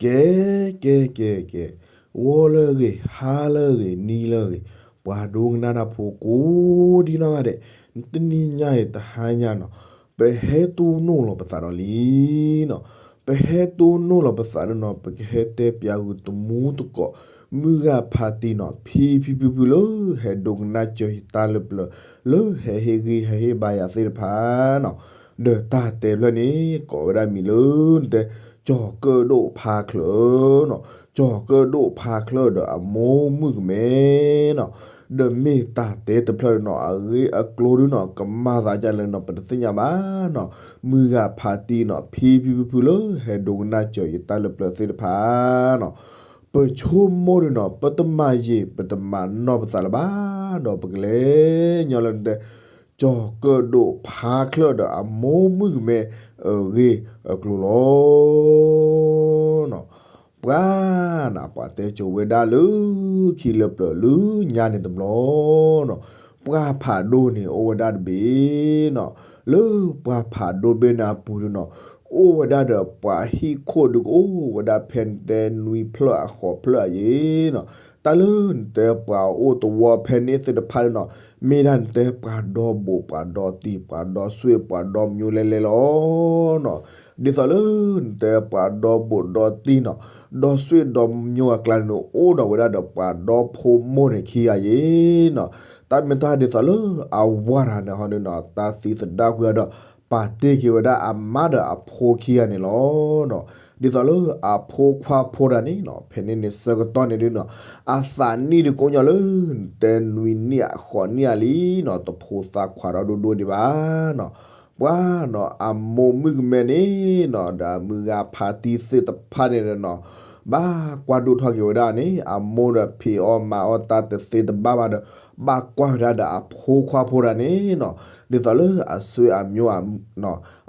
ကဲ ကဲ ကဲ ကဲ, ဂီၤလၢအဂ့ၤ, ဟါလၢအဂ့ၤ, နံၤလၢအဂ့ၤ, ပှၤဒိကနၣ်တၢ်ဖိကိးဒံနီၢ်ဂၤဒဲး, တနံၤညါအံၤတဟါညါနီၤ, ပဟဲတိၢ်နီၣ်လီၤပသးဒီးလံနီၤ, ပဟဲတိၢ်နီၣ်လီၤပသးဒီးနီၤ, ပကဟဲတဲပၠးဂုာ်တမူတကိး, မုၢ်ဂၤဖးတံၢ်နီၤ, ဖံဖံဖုဖုလၢဟဲဒိကနၣ်စၢၤယတၢ်လၢပျၢၤ, လၢဟဲဟ့ၣ်ဂံၢ်ဟဲဟ့ၣ်ဘါယၤသ့ၣ်တဖၣ်နီၤ, ဒီးတၢ်တဲဖျၢၣ်န့ၣ် ကိးဝဲဒၣ်မံၤလၢ နတဲ ကၠီၤကၢၣ်ဒိၣ်ဖါချၢနီၤ, ကၠီၤကၢၣ်ဒိၣ်ဖါချၢဒီးအမိၢ်မုၣ်ကမဲနီၤ, ဒီးမ့ၢ်တၢ်တဲတဖျၢၣ်နီၤ, အဂ့ၢ်အကျိၤဒုနီၤ, ကမၤသးဒ်လဲၣ်နီၤ, ပတသ့ၣ်ညါဘၣ်နီၤ, မုၢ်ဂၤဖးတံၢ်နီၤ, ဖံဖံဖုဖုလၢဟဲဒိကနၣ်စၢၤယတၢ်လၢပျၢၤသ့ၣ်တဖၣ်နီၤ, ပဆိကမိၣ်ဒုနီၤ, ပတမၤယံၤ ပတမၤနီၢ်ပသးလၢၤဘၣ်, ဒီးပကလဲၤညီလၢနတဲ ကၠီၤကၢၣ်ဒိၣ်ဖါချၢဒီးအမိၢ်မုၣ်ကမဲအဂ့ၢ်အကျိၤလီၤ. ပှၤနီၤ, ပှၤတဲစိၤဝဲဒၣ်လၢခံလၢပျၢၤလၢညါန့ၣ်တဘျီနီၤ, ပှၢ်ဖးဒိၣ်န့ၣ်အိၣ်ဝဲဒၣ်တဘ့ၣ်နီၤ, လၢပှၢ်ဖးဒိၣ်တဘ့ၣ်န့ၣ်အပူၤဒုနီၤ, အိၣ်ဝဲဒၣ်ဒီးပှၤဟံၣ်ခိၣ်ဒုကအိၣ်ဝဲဒၣ်ဖဲနတဲနွံဖျၢၣ်အဃိးဖျၢၣ်အံၤနီၤ, တၢ်လၢနတဲပှၤအိၣ်သဝီဖဲန့ၣ်သ့ၣ်တဖၣ်န့ၣ်နီၤ, မ့ၢ်ဒၣ်နတဲပှၤဒီဘူးပှၤဒီတံၢ် ပှၤဒီဆွ့ၣ်ပှၤဒီမၠိလဲၤလဲၤလီၤနီၤ, ဒ်သိးလၢနတဲပှၤဒီဘူးဒီတံၢ်နီၤ, ဒီဆွ့ၣ်ဒီမၠိအကျါန့ၣ် အိၣ်ဒီးဝဲဒၣ်ဒီးပှၤဒီဖိမိၢ်န့ၣ်ခံဂၤယ့ၤနီၤ, တၢ်မ့ၢ်တၢ်ဒ်သိးလၢအဝၤတဂၤန့ၣ်ဟီဒုနီၤ, တၢ်သံသဒၣ်ကွံာ်အီၤဒီး ပာ်တ့ၢ်က့ၤဝဲဒၣ်အမါဒီးအဖိခံဂၤန့ၣ်လီၤနီၤ, ဒ်သိးလၢအဖိခွါဖိတဂၤန့ၣ်နီၤ, ဖဲန့ၣ်န့ၣ်ဆၢကတီၢ်န့ၣ်ဒုနီၤ, အသးနံၣ်ဒုကအိၣ်ညီလၢ နတဲနွံနံၣ်အဃိးနံၣ်အလံနီၤ, တဖိသၣ်ခွါထီၣ်ဒိၣ်ဒိၣ်ဒံးဘၣ်နီၤ, ပှၤနီၤ အမိၢ်မုၣ်ကမဲန့ၣ်နီၤ, ဒီးအမုၢ်ဂၤဖးတံၢ်သ့ၣ်တဖၣ်န့ၣ်နီၤ, ဘၣ်ကွၢ်ဒိၣ်ထီၣ်က့ၤဝဲဒၣ်န့ၣ်, အမိၢ်ဒီးဖံးအီၣ်မၤအီၣ်တၢ်တသ့တဘၣ်ဘၣ်ဒီး, ဘၣ်ကွၢ်ဝဲဒၣ်ဒီးအဖိခွါဖိတဂၤန့ၣ်နီၤ, ဒ်သိးလၢအဆွေအမျိုးအ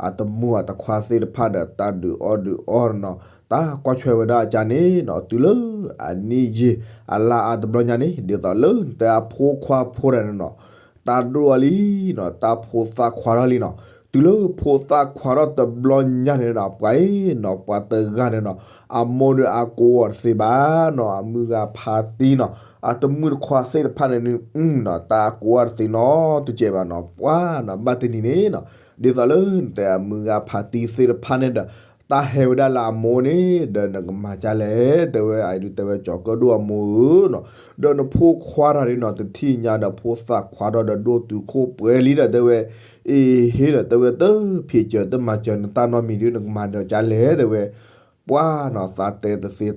အတမူအတခွါသ့ၣ်တဖၣ်ဒီး တၢ်ဒုးအီၣ်ဒုးအီနီၤ, တၢ်ကွၢ်ထွဲဝဲဒၣ်အကါန့ၣ်နီၤ, တုၤလၢအနံၣ်ယံာ်အလါအါတဘျီညါန့ၣ်, ဒ်သိးလၢနတဲအဖိခွါဖိတဂၤန့ၣ်နီၤ, တၢ်ဒိၣ်အီၤလံနီၤ, တၢ်ဖိသၣ်ခွါထီၣ်လံနီၤ, တုၤလၢဖိသၣ်ခွါထီၣ်တဘျီညါန့ၣ်နီၤ, ပှၤအံၤနီၤ, ပှၤတဂၤန့ၣ်နီၤ, အမိၢ်ဒီးအကိးအီၤတသ့ဘၣ်နီၤ, အမုၢ်ဂၤဖးတံၢ်နီၤ, အတမူတခွါသ့ၣ်တဖၣ်န့ၣ်နီၤ, တၢ်ကိးအီၤတသ့နီတစဲးဘၣ်နီၤ, ပှၤနီၤ ဘၣ်တနံၤန့ၣ်နီၤ, ဒ်သိးလၢနတဲအမုၢ်ဂၤဖးတံၢ်သ့ၣ်တဖၣ်န့ၣ်ဒီး, တၢ်ဟဲဝဲဒၣ်လၢအမိၢ်န့ၣ်, ဒီးနကမၤဒ်လဲၣ်, တဲဝဲအံၤဒု တဲဝဲကၠီၤကၢၣ်ဒိၣ်အမိၢ်ဧၢနီၤ, ဒီးနဖိခွါတဂၤန့ၣ်နီၤ, တထံၣ်ညါဒီးဖိသၣ်ခွါထီၣ်ဒီးဒိၣ်တုာ်ခိၣ်ပှဲၤလံဒီး တဲဝဲ, အ့ဟ့ဒီး တဲဝဲတဖံးစၢၤတမၤစၢၤနတၢ်နီတမံၤဒု နကမၤဒ်လဲၣ် တဲဝဲ, ပှၤနီၤ သးတဲတသ့,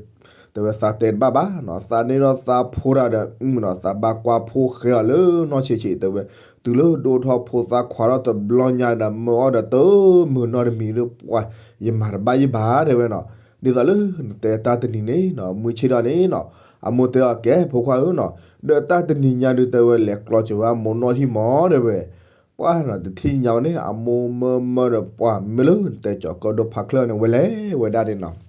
တဲဝဲသးတဲတဘၣ်ဘၣ်နီၤ, သးန့ၣ်ဒီးသးဖိတဂၤဒီး အုနီၤ သးဘၣ်ကွၢ်ဖိဃဲအီၤလၢနီၢ်ဆံးဆံး တဲဝဲ, တုၤလၢဒိၣ်ထီၣ်ဖိသၣ်ခွါထီၣ်တဘျီညါဒီး မၢအီၤဒီးတမုာ်နီတမံၤဒီး ပှၤယမၤတဘၣ်ယဘၣ် တဲဝဲနီၤ, ဒ်သိးလၢနတဲတၢ်တနံၤန့ၣ်နီၤ, မုၢ်ဆ့ၣ်ထီၣ်န့ၣ်နီၤ, အမိၢ်တဲအီၤကဲဖိခွါဧၢနီၤ, ဒီးတၢ်တနံၤညါဒု တဲဝဲလဲၤကျီစၢၤဝဲအမိၢ်နီၢ်ထံၣ်မး တဲဝဲ, ပှၤနီၤ တထံၣ်ညါဝဲန့ၣ် အမိၢ်မၢမၢဒီး ပှၤမ့ၢ်လၢနတဲကၠီၤကၢၣ်ဒိၣ်ဖးချၢၣ်န့ၣ် ဝဲလဲၤဝဲဒၣ်န့ၣ်နီၤ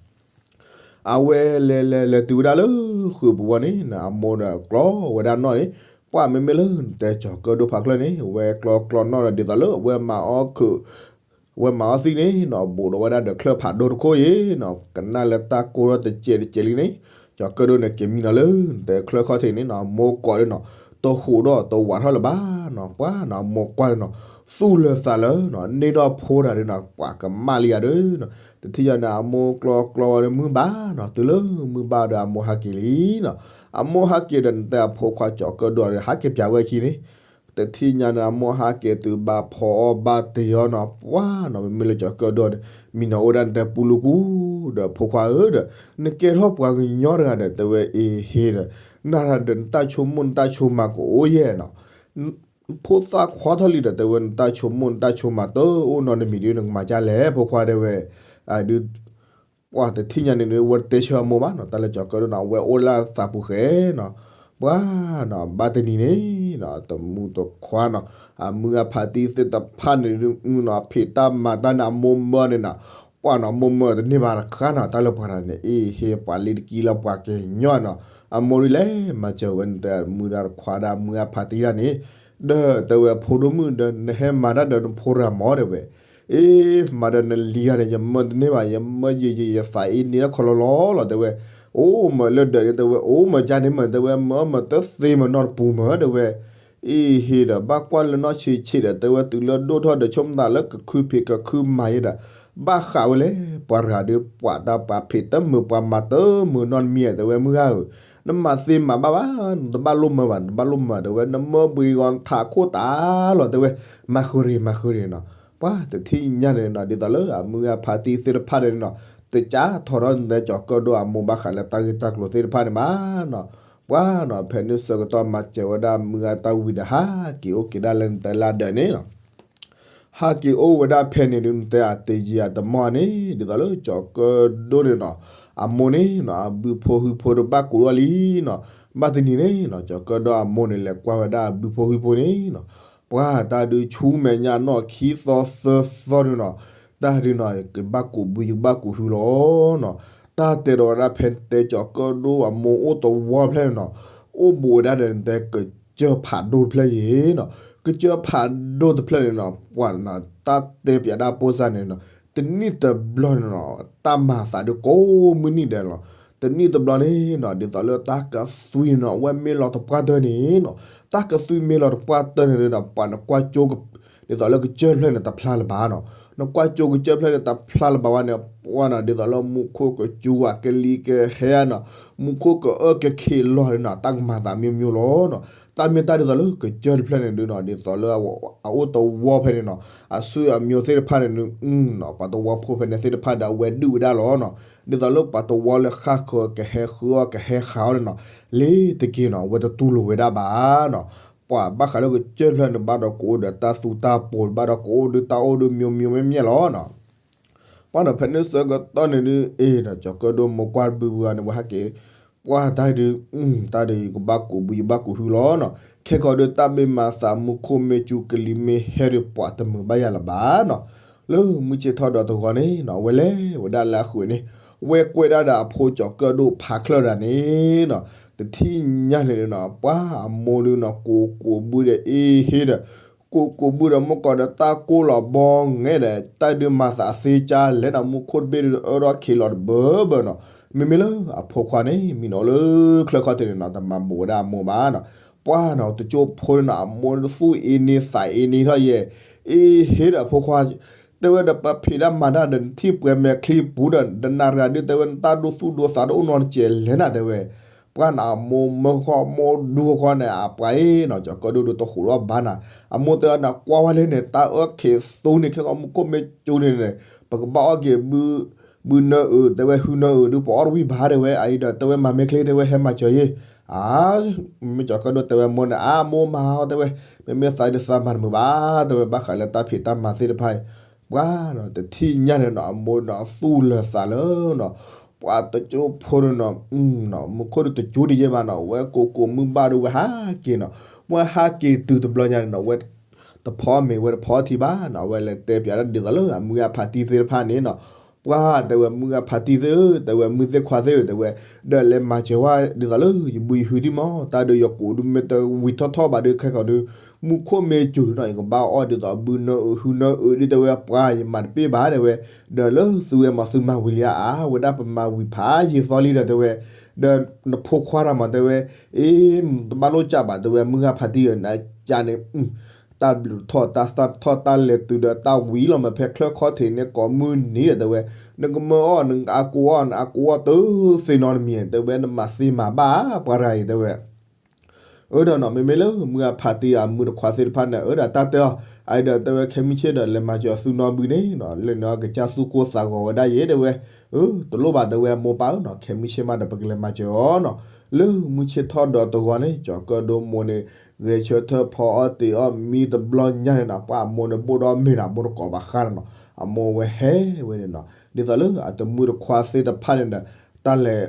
အဝဲလဲၤလဲၤလဲၤတုၤဝဲဒၣ်လၢဃုာ်ပူၤဝဲန့ၣ်နီၤ, အမိၢ်ဒီးကျီဝဲဒၣ်နီၣ်န့ၣ်, ပှၤမ့မ့ၢ်လၢနတဲကၠီၤကၢၣ်ဒိၣ်ဖးချၢၣ်န့ၣ် ဝဲကျီကျီနီၣ်ဒီး ဒ်သိးလၢအဝဲမၤအီၣ်ခုး ဝဲမၤအီၣ်သံန့ၣ်နီၤ, ဘူးဒီးဝဲဒၣ်ဒီးချၢၣ်ဖးဒိၣ်တခိၣ်အံၤနီၤ, ကနၣ်လၢတၢ်ကိၢ်ထီၣ်တစဲးတစဲးလံန့ၣ်, ကၠီၤကၢၣ်ဒိၣ်န့ၣ် က့ၤမံနီၤလၢနတဲချၢၣ်ခီၣ်ထံးန့ၣ်နီၤ, အမိၢ်ကိးဒုနီၤ, တဟူးထီၣ်တဝးထီၣ်လၢၤဘၣ်နီၤ, ပှၤနီၤ အမိၢ်ကွၢ်ဒုနီၤ, သူၣ်လၢသးလၢနီၤ, န့ၢ်ထီၣ်ဖိတဂၤဒုနီၤ, ပှၤကမၣ်လံယၤဒုနီၤ, တထံၣ်ညါန့ၣ် အမိၢ်ကျီကျီဝဲဒီးမုၢ်ဘၣ်နီၤ, တုၤလၢမုၢ်ဘၣ်ဒီးအမိၢ်ဟးက့ၤလံနီၤ, အမိၢ်ဟးက့ၤဒီးနတဲအဖိခွါကၠီၤကၢၣ်ဒိၣ်ဒီး ဟးက့ၤပၠးဝဲအခံန့ၣ် တထံၣ်ညါန့ၣ် အမိၢ်ဟးက့ၤတုၤဘၣ်ဖီအီၣ်ဘၣ်တ့ၤအီၤနီၤ, ပှၤနီၤ မ့မ့ၢ်လၢကၠီၤကၢၣ်ဒိၣ်န့ၣ် မံနီၤအိၣ်ဒၣ်နတဲပူလူကူ, ဒီးဖိခွါဧၢဒီး နကဲထီၣ်ပှၤကညီတဂၤဒီး တဲဝဲအ့ဟ့ဒီး နၤဒီးနတၢ်ဆိကမိၣ်နတၢ်ဆိကမးကအိၣ်ယဲၢ်နီၤ, ဖိသၣ်ခွါထီၣ်လံဒီး တဲဝဲနတၢ်ဆိကမိၣ်နတၢ်ဆိကမးတအိၣ်နီတမံၤဒီး နကမၤဒ်လဲၣ် ဖိခွါ တဲဝဲ, ဒု ပှၤတထံၣ်ညါန့ၣ်ဒု အဝဲတတဲဆၢအမိၢ်ဘၣ်နီၤ, တၢ်လၢကၠီၤကၢၣ်ဒိၣ်နီၤ အဝဲအိၣ်လၢသးပူၤဃဲနီၤ, ပှၤနီၤ ဘၣ်တနံၤန့ၣ်နီၤ တမူတခွါနီၤ အမုၢ်အဖးတံၢ်သ့ၣ်တဖၣ်န့ၣ်ဒုနီၤ ဖံးတၢ်မၤတၢ်န့ၣ် အမိၢ်မၢန့ၣ်နီၤ, ပှၤနီၤ အမိၢ်မၢတန့ၢ်ဘၣ်တခါနီၤ, တၢ်လၢပှၤတဂၤန့ၣ် အ့ဟ့ ပှၤလံတကံလၢပှၤကညီနီၤ, အမိၢ်ဒုလဲၤမၤစၢၤဝဲနတဲမုၢ်ဒၣ်တခွါဒၣ်မုၢ်အဖးတံၢ်ဒၣ်န့ၣ်, ဒီးတဲဝဲဖိဒိၣ်မုၣ်ဒီး နဟဲမၤတၢ်ဒီးနဖိတဂၤမး တဲဝဲ, အ့ မၤဒီးနလံၤဂၤန့ၣ် ယမၢတန့ၢ်ဘၣ်, ယမၢယံာ်ယံာ်ယသးအ့န့ထီၣ်ခီလီၤလီၤလီၤ တဲဝဲ. အိၣ်မးလၢဒၢးန့ၣ် တဲဝဲ, အိၣ်မးကန့ၣ်မး တဲဝဲ, မၢမးတသ့မးနီတပူၤမး တဲဝဲ. အ့ဟ့ဒီး ဘၣ်ကွၢ်လၢနီၢ်ဆံးဆံးဒီး တဲဝဲ တုၤလၢဒိၣ်ထီၣ်ဒီး ဆိကမိၣ်သးလၢကခုဖံးကခုမၤယဲဒီး ဘၣ်ဃးဝဲလဲၣ်. ပှၤတဂၤဒီး ပှၤတၢ်ပှၤဖံးတမုာ် ပှၤမၤတမုာ်နီတမံၤ တဲဝဲ မုၢ်ဂၤဧၢ, နမၤသ့မၤဘၣ်ဘၣ်, နတဘၣ်လိၣ်မၢဘၣ်, နတဘၣ်လိၣ်မၢ တဲဝဲ, နမၢဘှံးဂီၤထးခိၣ်တၢ်လီၤ တဲဝဲ. မၤဃုာ်ရ့ၣ် မၤဃုာ်ရ့ၣ်နီၤ. ပှၤတထံၣ်ညါန့ၣ်နီၤ ဒ်သိးလၢအမုၢ်ဂၤဖါတံၢ်သ့ၣ်တဖၣ်န့ၣ်နီၤ တကးထီၣ်ဒီးနတဲကၠီၤကၢၣ်ဒိၣ်အမိၢ် ဘၣ်ဃးလၢတၢ်ဂ့ၢ်တၢ်ကျိၤသ့ၣ်တဖၣ်န့ၣ်ဘၣ်နီၤ. ပှၤနီၤ ဖဲန့ၣ်ဆၢကတီၢ်မၤစၢၤဝဲဒၣ်မုၢ်ဂၤတၢ်ဝံၤဒီး ဟးက့ၤအိၣ်က့ၤဒၣ်လၢနတဲလၢဒၢးန့ၣ်နီၤ. ဟးက့ၤအိၣ်ဝဲဒၣ်ဖဲန့ၣ်ဒုး နတဲအတယံာ်အတမီၢ်န့ၣ် ဒ်သိးလၢကၠီၤကၢၣ်ဒိၣ်န့ၣ်နီၤ အမိၢ်န့ၣ်နီၤ အဘုဖိဟုဖိတဘၣ်ကူးအီၤလံနီၤ. ဘၣ်တနံၤန့ၣ်နီၤ ကၠီၤကၢၣ်ဒိၣ်အမိၢ်န့ၣ် လဲၤကွၢ်ဝဲဒၣ်အဘုဖိဟုဖိန့ၣ်နီၤ. ပှၤတၢ်ဒုးဆူမဲာ်ညါနီၢ်ခံသီသၢသီန့ၣ်နီၤ, တၢ်ဒုးနီၤ ကဘၣ်ကူးဘုယကဘၣ်ကူးဟုလီၤနီၤ. တၢ်တဲဒီးဝဲဒၣ်ဖဲတဲကၠီၤကၢၣ်ဒိၣ်အမိၢ်အိၣ်တဝီဖျၢၣ်န့ၣ်နီၤ, အိၣ်ဘူးဝဲဒၣ်ဒီးနတဲကစၢၢ်ဖးဒိၣ်တဖျၢၣ်ယဲနီၤ. ကစၢၢ်ဖးဒိၣ်တဖျၢၣ်န့ၣ်နီၤ ပှၤနီၤ တၢ်တဲပၠးဒၣ်ဖိစၢ်န့ၣ်နီၤ တနံၣ်တဘျီန့ၣ်နီၤ တၢ်မၤသးဒုးကိးမုၢ်နံၤဒဲးလီၤ. တနံၣ်တဘျီန့ၣ်နီၤ ဒ်သိးလၢတၢ်ကသွံန့ၣ်နီၤ အဝဲမ့ၢ်လီၤတပှၢ်တၢၢ်န့ၣ်နီၤ, တၢ်ကသွံမ့ၢ်လီၤတပှၢ်တၢၢ်န့ၣ်နီၤ ပှၤနကွၢ်ကၠိ ဒ်သိးလၢကစၢၢ်တဖျၢၣ်န့ၣ် တဖျါလၢၤဘၣ်နီၤ. နကွၢ်ကၠိကစၢၢ်တဖျၢၣ်န့ၣ် တဖျါလၢၤဘၣ်ဝဲန့ၣ် ပှၤနီၤ ဒ်သိးလၢမူခိၣ်ကစူၤ အကလံၤကဟဲနီၤ, မူခိၣ်ကအၢက့ၤခ့လီၤန့ၣ်နီၤ တၢ်ကမၤသးမ့ၢ်မ့ၢ်လီၤနီၤ. တၢ်မ့ၢ်တၢ်ဒ်သိးလၢကစၢၢ်တဖျၢၣ်န့ၣ်ဒုးနီၤ ဒ်သိးလၢအအိၣ်တဝီဖဲန့ၣ်နီၤ အဆွေအမျိုးသ့ၣ်တဖၣ်န့ၣ်ဒုး ပှၤတဝီဖိဖဲန့ၣ်သ့ၣ်တဖၣ်ဒီး အဝဲဒုးဝဲဒၣ်လီၤနီၤ. ဒ်သိးလၢပှၤတဝီလၢဃၣ်ဃၢၤ ကဟဲဃုအီၣ်ကဟဲဃုအီၣ်န့ၣ်နီၤ လ့ၤတက့ၤနီၤ အဝဲတတူၢ်လိာ်ဝဲဒၣ်ဘၣ်နီၤ. ပှၤဘၣ်ဃးလၢကစၢၢ်တဖျၢၣ်န့ၣ် ဘၣ်ဒီးကအိၣ်ဒီးတၢ်သူတၢ်ပိၤ ဘၣ်ဒီးကအိၣ်ဒုးတၢ်အိၣ်ဒုးမ့ၢ်မ့ၢ်မ့ၢ်မ့ၢ်လီၤနီၤ. ပှၤနီၤ ဖဲန့ၣ်ဆၢကတီၢ်န့ၣ်ဒုး အ့ဒီး ကၠီၤကၢၣ်ဒိၣ်မိၢ်ကွၢ်တဘုဘုဂၤန့ၣ် ဝဲဟဲက့ၤ ပှၤတၢ်ဒုး တၢ်ဒုးယကဘၣ်ကူးဘုယဘၣ်ကူးဟုလီၤနီၤ. ခဲကီးဒုးတၢ်မ့ၢ်မၤသး မူခိၣ်မ့ၢ်စူၤ ကလံၤမ့ၢ်ဟဲဒုး ပှၤတမုာ်ဘၣ်ယၤလၢၤဘၣ်နီၤ. လၢမုၢ်ဆ့ၣ်ထီၣ်ဒီးတဂီၤန့ၣ်နီၤ ဝဲလဲၤဝဲဒၣ်လၢအဃုာ်န့ၣ် ဝဲကွဲးဒၣ်ဒီးအဖိကၠီၤကၢၣ်ဒိၣ်ဖးချၢၣ်ဒၣ်န့ၣ်နီၤ. တထံၣ်ညါန့ၣ်နီၤ ပှၤအမိၢ်ဒုးနီၤ ကူးကူးဘုဒီးအ့ဟ့ဒီး ကူးကူးဘုဒီး မုၢ်ကီးဒီးတၢ်ကိၢ်လီၤဘီငဲဒီး တၢ်ဒုးမၤသးသ့ကၢ်လဲၣ်နီၤ မူခိၣ်တဘ့ၣ်ဒုးအၢထီၣ်ခံးလီၤတဘၢဘၢနီၤ. မ့မ့ၢ်လၢအဖိခွါန့ၣ် မံနီၤလၢချၢခီၣ်ထံးန့ၣ်နီၤ တမၤဘူးဝဲဒၣ်အမိၢ်ဘၣ်နီၤ. ပှၤနီၤ တကၠိဖိန့ၣ်နီၤ အမိၢ်သူၣ်အ့န့သးအ့န့ထီၣ်ယဲ အ့ဟ့ဒီးအဖိခွါ တဲဝဲဒီးပဖံးတၢ်မၤတၢ်ဒီး နထံၣ်ပှဲၤမဲာ်ချံပူၤဒီး နနၤတဂၤဒုး တဲဝဲနတၢ်ဒိၣ်သူၣ်ဒိၣ်သးတအိၣ်နီတစဲးလဲၣ်နၤ တဲဝဲ. ပှၤနီၤ အမိၢ်မၢဃီမိၢ်ဒူဃီန့ၣ် အပှၤအ့နီၤ ကၠီၤကၢၣ်ဒိၣ်ဒုးတဃိးထီၣ်ဘၣ်နၤ. အမိၢ်တဲအီၤနကွၢ်ဝဲလၢန့ၣ် တၢ်အၢခဲသူန့ၣ် ခဲကီးမူခိၣ်မ့ၢ်စူၤန့ၣ်န့ၣ် ပကဘၣ်အီၣ်က့ၤ ဘုနၢအုး တဲဝဲ ဟုနၢအုးဒုး ပအီၣ်တဝံၣ်ဘၣ်တဲဝဲ အအံၤဒီးတဲဝဲမၤမ့ၢ်ချ့တဲဝဲ ဟဲမၤစၢၤယဲ အါ မ့ၢ်ကၠီၤကၢၣ်ဒိၣ်တဲဝဲမိၢ်န့ၣ် အါ မိၢ်မၤအီၤတဲဝဲ မ့မ့ၢ်သးဒုးသးမၤတမုာ်ဘၣ်တဲဝဲ ဘၣ်ဃးလၢတၢ်ဖံးတၢ်မၤသ့ၣ်တဖၣ်အံၤ ပှၤနီၤ တထံၣ်ညါန့ၣ်နီၤ အမိၢ်နီၤသူၣ်လၢာ်သးလၢနီၤ ပှၤတကၠိဖိန့ၣ်နီၤ မူခိၣ်ဒုးတစူၤတယဲၢ်ဘၣ်နီၤ ဝဲကူးကူးမုၢ်ဘၣ်ဒုးဝဲဟးက့ၤနီၤ ဝဲဟးက့ၤတုၤတဘျီညါန့ၣ်နီၤ ဝဲတဖီမ့ၤ ဝဲတဖီထံဘၣ်နီၤ ဝဲလဲၤတဲပၠးတၢ်ဒ်သိးလၢအမုၢ်ဂၤဖးတံၢ်သ့ၣ်တဖၣ်န့ၣ်နီၤ ပှၤတဲဝဲမုၢ်ဂၤဖးတံၢ်သ့ၣ်ဧၢ တဲဝဲမုၢ်သ့ၣ်ခွါသ့ၣ်ဧၢ တဲဝဲ ဒီးလဲၤမၤစၢၤဝဲဒ်သိးလၢယဘုယဟုဒံးမး တၢ်ဒုးယကူးဒုးမ့ၢ်တဝံၤထီၣ်ထီၣ်ဘၣ်ဒုး ခဲကီးဒုး မူခိၣ်မ့ၢ်စူၤန့ၣ်နီၤ ယကဘၣ်အီၣ်ဒ်သိးဘုနၢအုး ဟုနၢအုးဒ်တဲဝဲ ပှၤယမၤတပ့ၢ်ဘၣ်တဲဝဲ ဒီးလၢသုဝဲမၤသုမၤဝံၤလံဧါ ဝဲဒၣ်ပမၤဝံၤဖးယံာ်သီလံဒီးတဲဝဲ ဒီးနဖိခွါတၢ်မၤတဲဝဲ အ့ တဘၣ်လိၣ်ကၢ်ဘၣ်တဲဝဲ မုၢ်ဂၤဖးတံၢ်ဧၢ နကၢ်န့ၣ် တၢ်ဘျုးထီၣ်တၢ်သၣ်ထီၣ် တၢ်လဲၤတုၤဒီးတၢ်ဝံၤလီၤမး ဖဲချၢခီၣ်ထံးန့ၣ်ကိးမုၢ်နံၤဒီးတဲဝဲ နကမၢအီၣ် နကအါကိအီၣ် နအါကိအီၣ်တသ့နီတမံၤ တဲဝဲ နမၤသ့မၤဘၣ် ပှၤတဂၤအံၤတဲဝဲ အၢဒီးနီၤ မ့မ့ၢ်လၢမုၢ်ဂၤဖးတံၢ်အမုၢ်တခွါသ့ၣ်တဖၣ်န့ၣ် အၢဒီးတၢ်တဲအီၤ အအံၤဒီးတဲဝဲ ခဲမုၢ်ဆ့ၣ်ဒီးလဲၤမၤစၢၤသုနီတဘုန့ၣ်နီၤ လၢနကစၢ်သူၣ်ကိၢ်သးဂီၤဝဲဒၣ်ယဲတဲဝဲ အၢ တလိၣ်ဘၣ်တဲဝဲမိၢ်ပၢ်ဧၢနီၤ ခဲမုၢ်ဆ့ၣ်မးဒီးပကလဲၤမၤစၢၤအီၤနီၤ လၢမုၢ်ဆ့ၣ်ထီၣ်ဒီးတဂီၤန့ၣ် ကၠီၤကၢၣ်ဒိၣ်မိၢ်န့ၣ် ဂဲၤဆၢထၢၣ်ဖီအီၣ်တ့ၤအီၣ်မံတဘျီညါန့ၣ်နီၤ ပှၤအမိၢ်န့ၣ်ဘိၣ်ဒီးမ့ၤနီၤ ဘိၣ်တကိးဘၣ်ဃးနီၤ အမိၢ်ဝဲဟဲဝဲန့ၣ်နီၤ ဒ်သိးလၢအတမုၢ်တခွါသ့ၣ်တဖၣ်န့ၣ်ဒီး တၢ်လဲၤ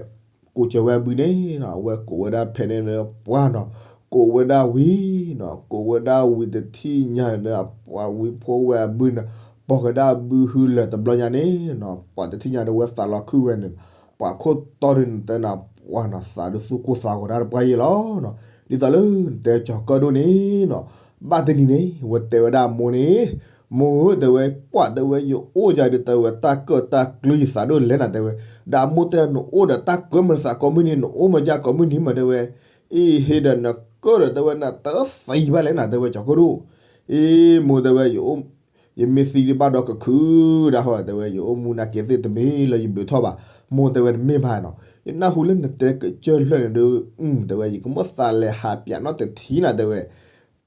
ကူးစၢၤဝဲအဘုန့ၣ်နီၤ အဝဲကူးဝဲဒၣ်ဖဲန့ၣ်လၢပှၤနီၤ ကူးဝဲဒၣ်ဝံၤနီၤ ကူးဝဲဒၣ်ဝံၤတထံၣ်ညါန့ၣ် ပှၤဝံဖိဝဲအဘုန့ၣ် ပိာ်ကဒါဘုဟုလၢာ်တဘျီညါန့ၣ်နီၤ ပှၤတထံၣ်ညါဒီးဝဲသးလီၤခုၣ်ဝဲန့ၣ် ပှၤခိၣ်တီဒုးနတဲနၤ ပှၤနီၤ သးဒုးသူၣ်ကိၢ်သးဂီၤတၢ်တပှၢ်ယဲၢ်လီၤနီၤ ဒ်သိးလၢနတဲကၠီၤကၢၣ်ဒိၣ်န့ၣ်နီၤ ဘၣ်တနံၤန့ၣ် ဝဲတဲဝဲဒၣ်အမိၢ်န့ၣ် မိၢ်ဧၢ တဲဝဲ, ပှၢ် တဲဝဲ ယအိၣ်ယၤဒီး တဲဝဲ တၢ်ကၢၣ်တၢ်ကျူယသးဒိၣ်လဲၣ်နၤ တဲဝဲ, ဒီးအမိၢ်တဲ နအိၣ်ဒီးတၢ်ကၢၣ်မတၤသးကိးမုၢ်နံၤ နအိၣ်မၤယၤကိးမုၢ်နံၤမး တဲဝဲ, အံၤဟ့ၣ်ဒီးနကၢၣ်ဒီး တဲဝဲ နတသံဘၣ်လဲၣ်နၤ တဲဝဲ ကၠီၤကၢၣ်ဒိၣ်, အံၤ မိၢ် တဲဝဲ ယမ့ၢ်သံဒံးဘၣ်ဒီးကခုဒၣ်ဟီ တဲဝဲ ယအိၣ်မူနာ်က့ၤသ့ၣ် တမ့ၢ်လၢယဘျုးထီၣ်ဘၣ်, မိၢ် တဲဝဲ တမ့ၢ်ဘၣ်နီၤ, ယနၢ်ဟူလၢနတဲကစၢၢ်ဖျၢၣ်န့ၣ်ဒီး တဲဝဲ ယကမ့ၢ်သးလဲၤဟးပၠးနီတထံၣ်နၤ တဲဝဲ,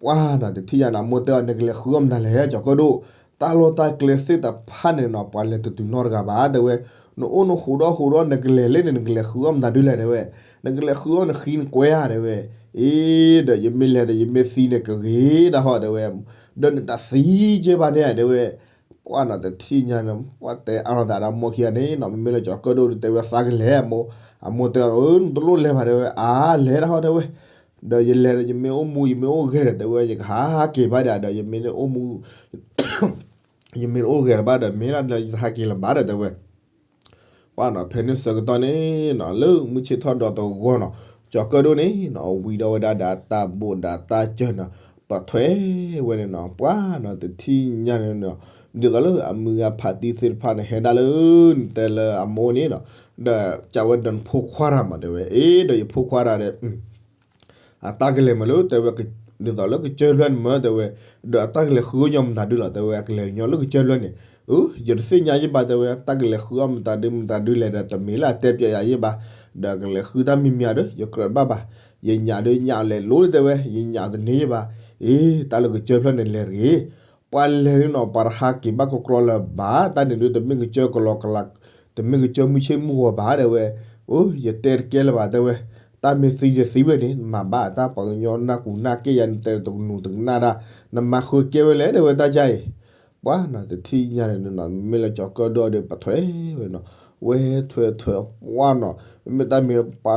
ပှၢ်နီၤ တထံၣ်ညါနီၤ မိၢ်တဲအီၤ နကလဲၤဃုအီၣ်မတၤလဲၣ် ကၠီၤကၢၣ်ဒိၣ်, တၢ်လီၢ်တၢ်ကျဲသ့ၣ်တဖၣ်န့ၣ်နီၤ ပှၤလဲၤတတုၤနီတဂၤဘၣ် တဲဝဲ, နအိၣ်နဃိးဒီးဃိးဒီး နကလဲၤလဲၣ်န့ၣ် နကလဲၤဃုအီၣ်မတၤဒုလဲၣ် တဲဝဲ, နကလဲၤဃုအီၣ်နဃံနကွဲဧါ တဲဝဲ, အ့ ဒီးယမ့ၢ်လဲၤဒီး ယမ့ၢ်သံန့ၣ်ကဂ့ၤဒၣ်ဟီ တဲဝဲ, ဒီးနတသံကဲဘၣ်န့ၣ် တဲဝဲ, ပှၢ်နီၤ တထံၣ်ညါန့ၣ် ပှၢ်တဲအါလိာ်သးဒီးမိၢ်ခံဂၤန့ၣ်နီၤ မ့မ့ၢ်လၢကၠီၤကၢၣ်ဒိၣ်ဒီး တဲဝဲ သးကလဲၤအမိၢ်, အမိၢ်တဲအီၤ နတလိၣ်လဲၤဘၣ် တဲဝဲ, အါ လဲၤဒၣ်ဟီ တဲဝဲ, ဒီးယလဲၤဒီး ယမ့ၢ်အိၣ်မူ ယမ့ၢ်အိၣ်ဂဲၤဒီး တဲဝဲ ယကဟးက့ၤဘၣ်ဒၣ်ဒီး ယမ့ၢ်အိၣ်မူ ယမ့ၢ်အိၣ်ဂဲၤလၢၤဘၣ်ဒီး မ့ၢ်ဒၣ်ဒီး ယတဟးက့ၤလၢၤဘၣ်ဒီး တဲဝဲ, ပှၢ်နီၤ ဖဲန့ၣ်ဆၢကတီၢ်န့ၣ်နီၤ လၢမုၢ်ဆ့ၣ်ထီၣ်ဒီတဂီၤနီၤ ကၠီၤကၢၣ်ဒိၣ်န့ၣ်နီၤ ဝံၤဒီးဝဲဒၣ်ဒီးတၢ်ဘိၣ်ဒီးတၢ်စၢၤနီၤ ပထွဲဝဲန့ၣ်နီၤ ပှၢ်နီၤ တထံၣ်ညါန့ၣ်နီၤ ဒ်သိးလၢအမုၢ်ဂၤဖးတံၢ်သ့ၣ်တဖၣ်န့ၣ် ဟဲဒၣ်လၢ နတဲလၢအမိၢ်န့ၣ်နီၤ ဒီးကးဝဲဒီးနဖိခွါတၢ်မး တဲဝဲ အ့ ဒီးယဖိခွါတၢ်ဒီး အတၢ်ကလဲၤမးလၢ တဲဝဲ ဒ်သိးလၢကစၢၢ်ဖျၢၣ်န့ၣ်မး တဲဝဲ, ဒီးအတၢ်ကလဲၤဃုအီၣ်ညီမတၤဒုလီၤ တဲဝဲ အကလဲၤညီလၢကစၢၢ်ဖျၢၣ်န့ၣ်, အၢ ယတသ့ၣ်ညါယဘၣ် တဲဝဲ တၢ်ကလဲၤဃုအီၣ်မတၤဒုမတၤဒုလဲၣ်ဒီး တမ့ၢ်လၢအတဲပျဲယၤယဘၣ်, ဒီးကလဲၤဃုတၢ်မံၤမံၤဒီး ယကြၢးတဘၣ်ဘၣ်, ယညၣ်ဒီးညၣ်လဲၤလိၤလံ တဲဝဲ ယညၣ်တန့ၢ်ယဘၣ်, အ့ တၢ်လၢကစၢၢ်ဖျၢၣ်န့ၣ်လဲၤတဂ့ၤ, ပှၤလဲၤန့ၣ်နီၤ ပှၤတဟးက့ၤဘၣ်ကကြီလၢၤဘၣ်, တၢ်န့ၣ်ဒုးတမ့ၢ်ကစၢၢ်ကလီကလး, တမ့ၢ်ကစၢၢ်မုၢ်ဆ့ၣ်မုၢ်ဂီၤဘၣ် တဲဝဲ, အိ ယတဲတကဲလၢၤဘၣ် တဲဝဲ, တၢ်မ့ၢ်သံတသံဝဲန့ၣ် နမၤဘၣ်တၢ်ပှၤကညီနၢ်ကူနၢ်ကဲယၤ နတဲတကနူၤတကနၣ်တၢ်, နမၤဃုကဲဝဲလဲၣ် တဲဝဲ တၢ်ကါအံၤ, ပှၢ်နီၤ တထံၣ်ညါန့ၣ်နီၤ မ့မ့ၢ်လၢကၠီၤကၢၣ်ဒိၣ်ဒီး ပထွဲဝဲနီၤ, ဝဲထွဲထွဲပှၢ်နီၤ, မ့မ့ၢ်တၢ်မ့ၢ်ပှၤ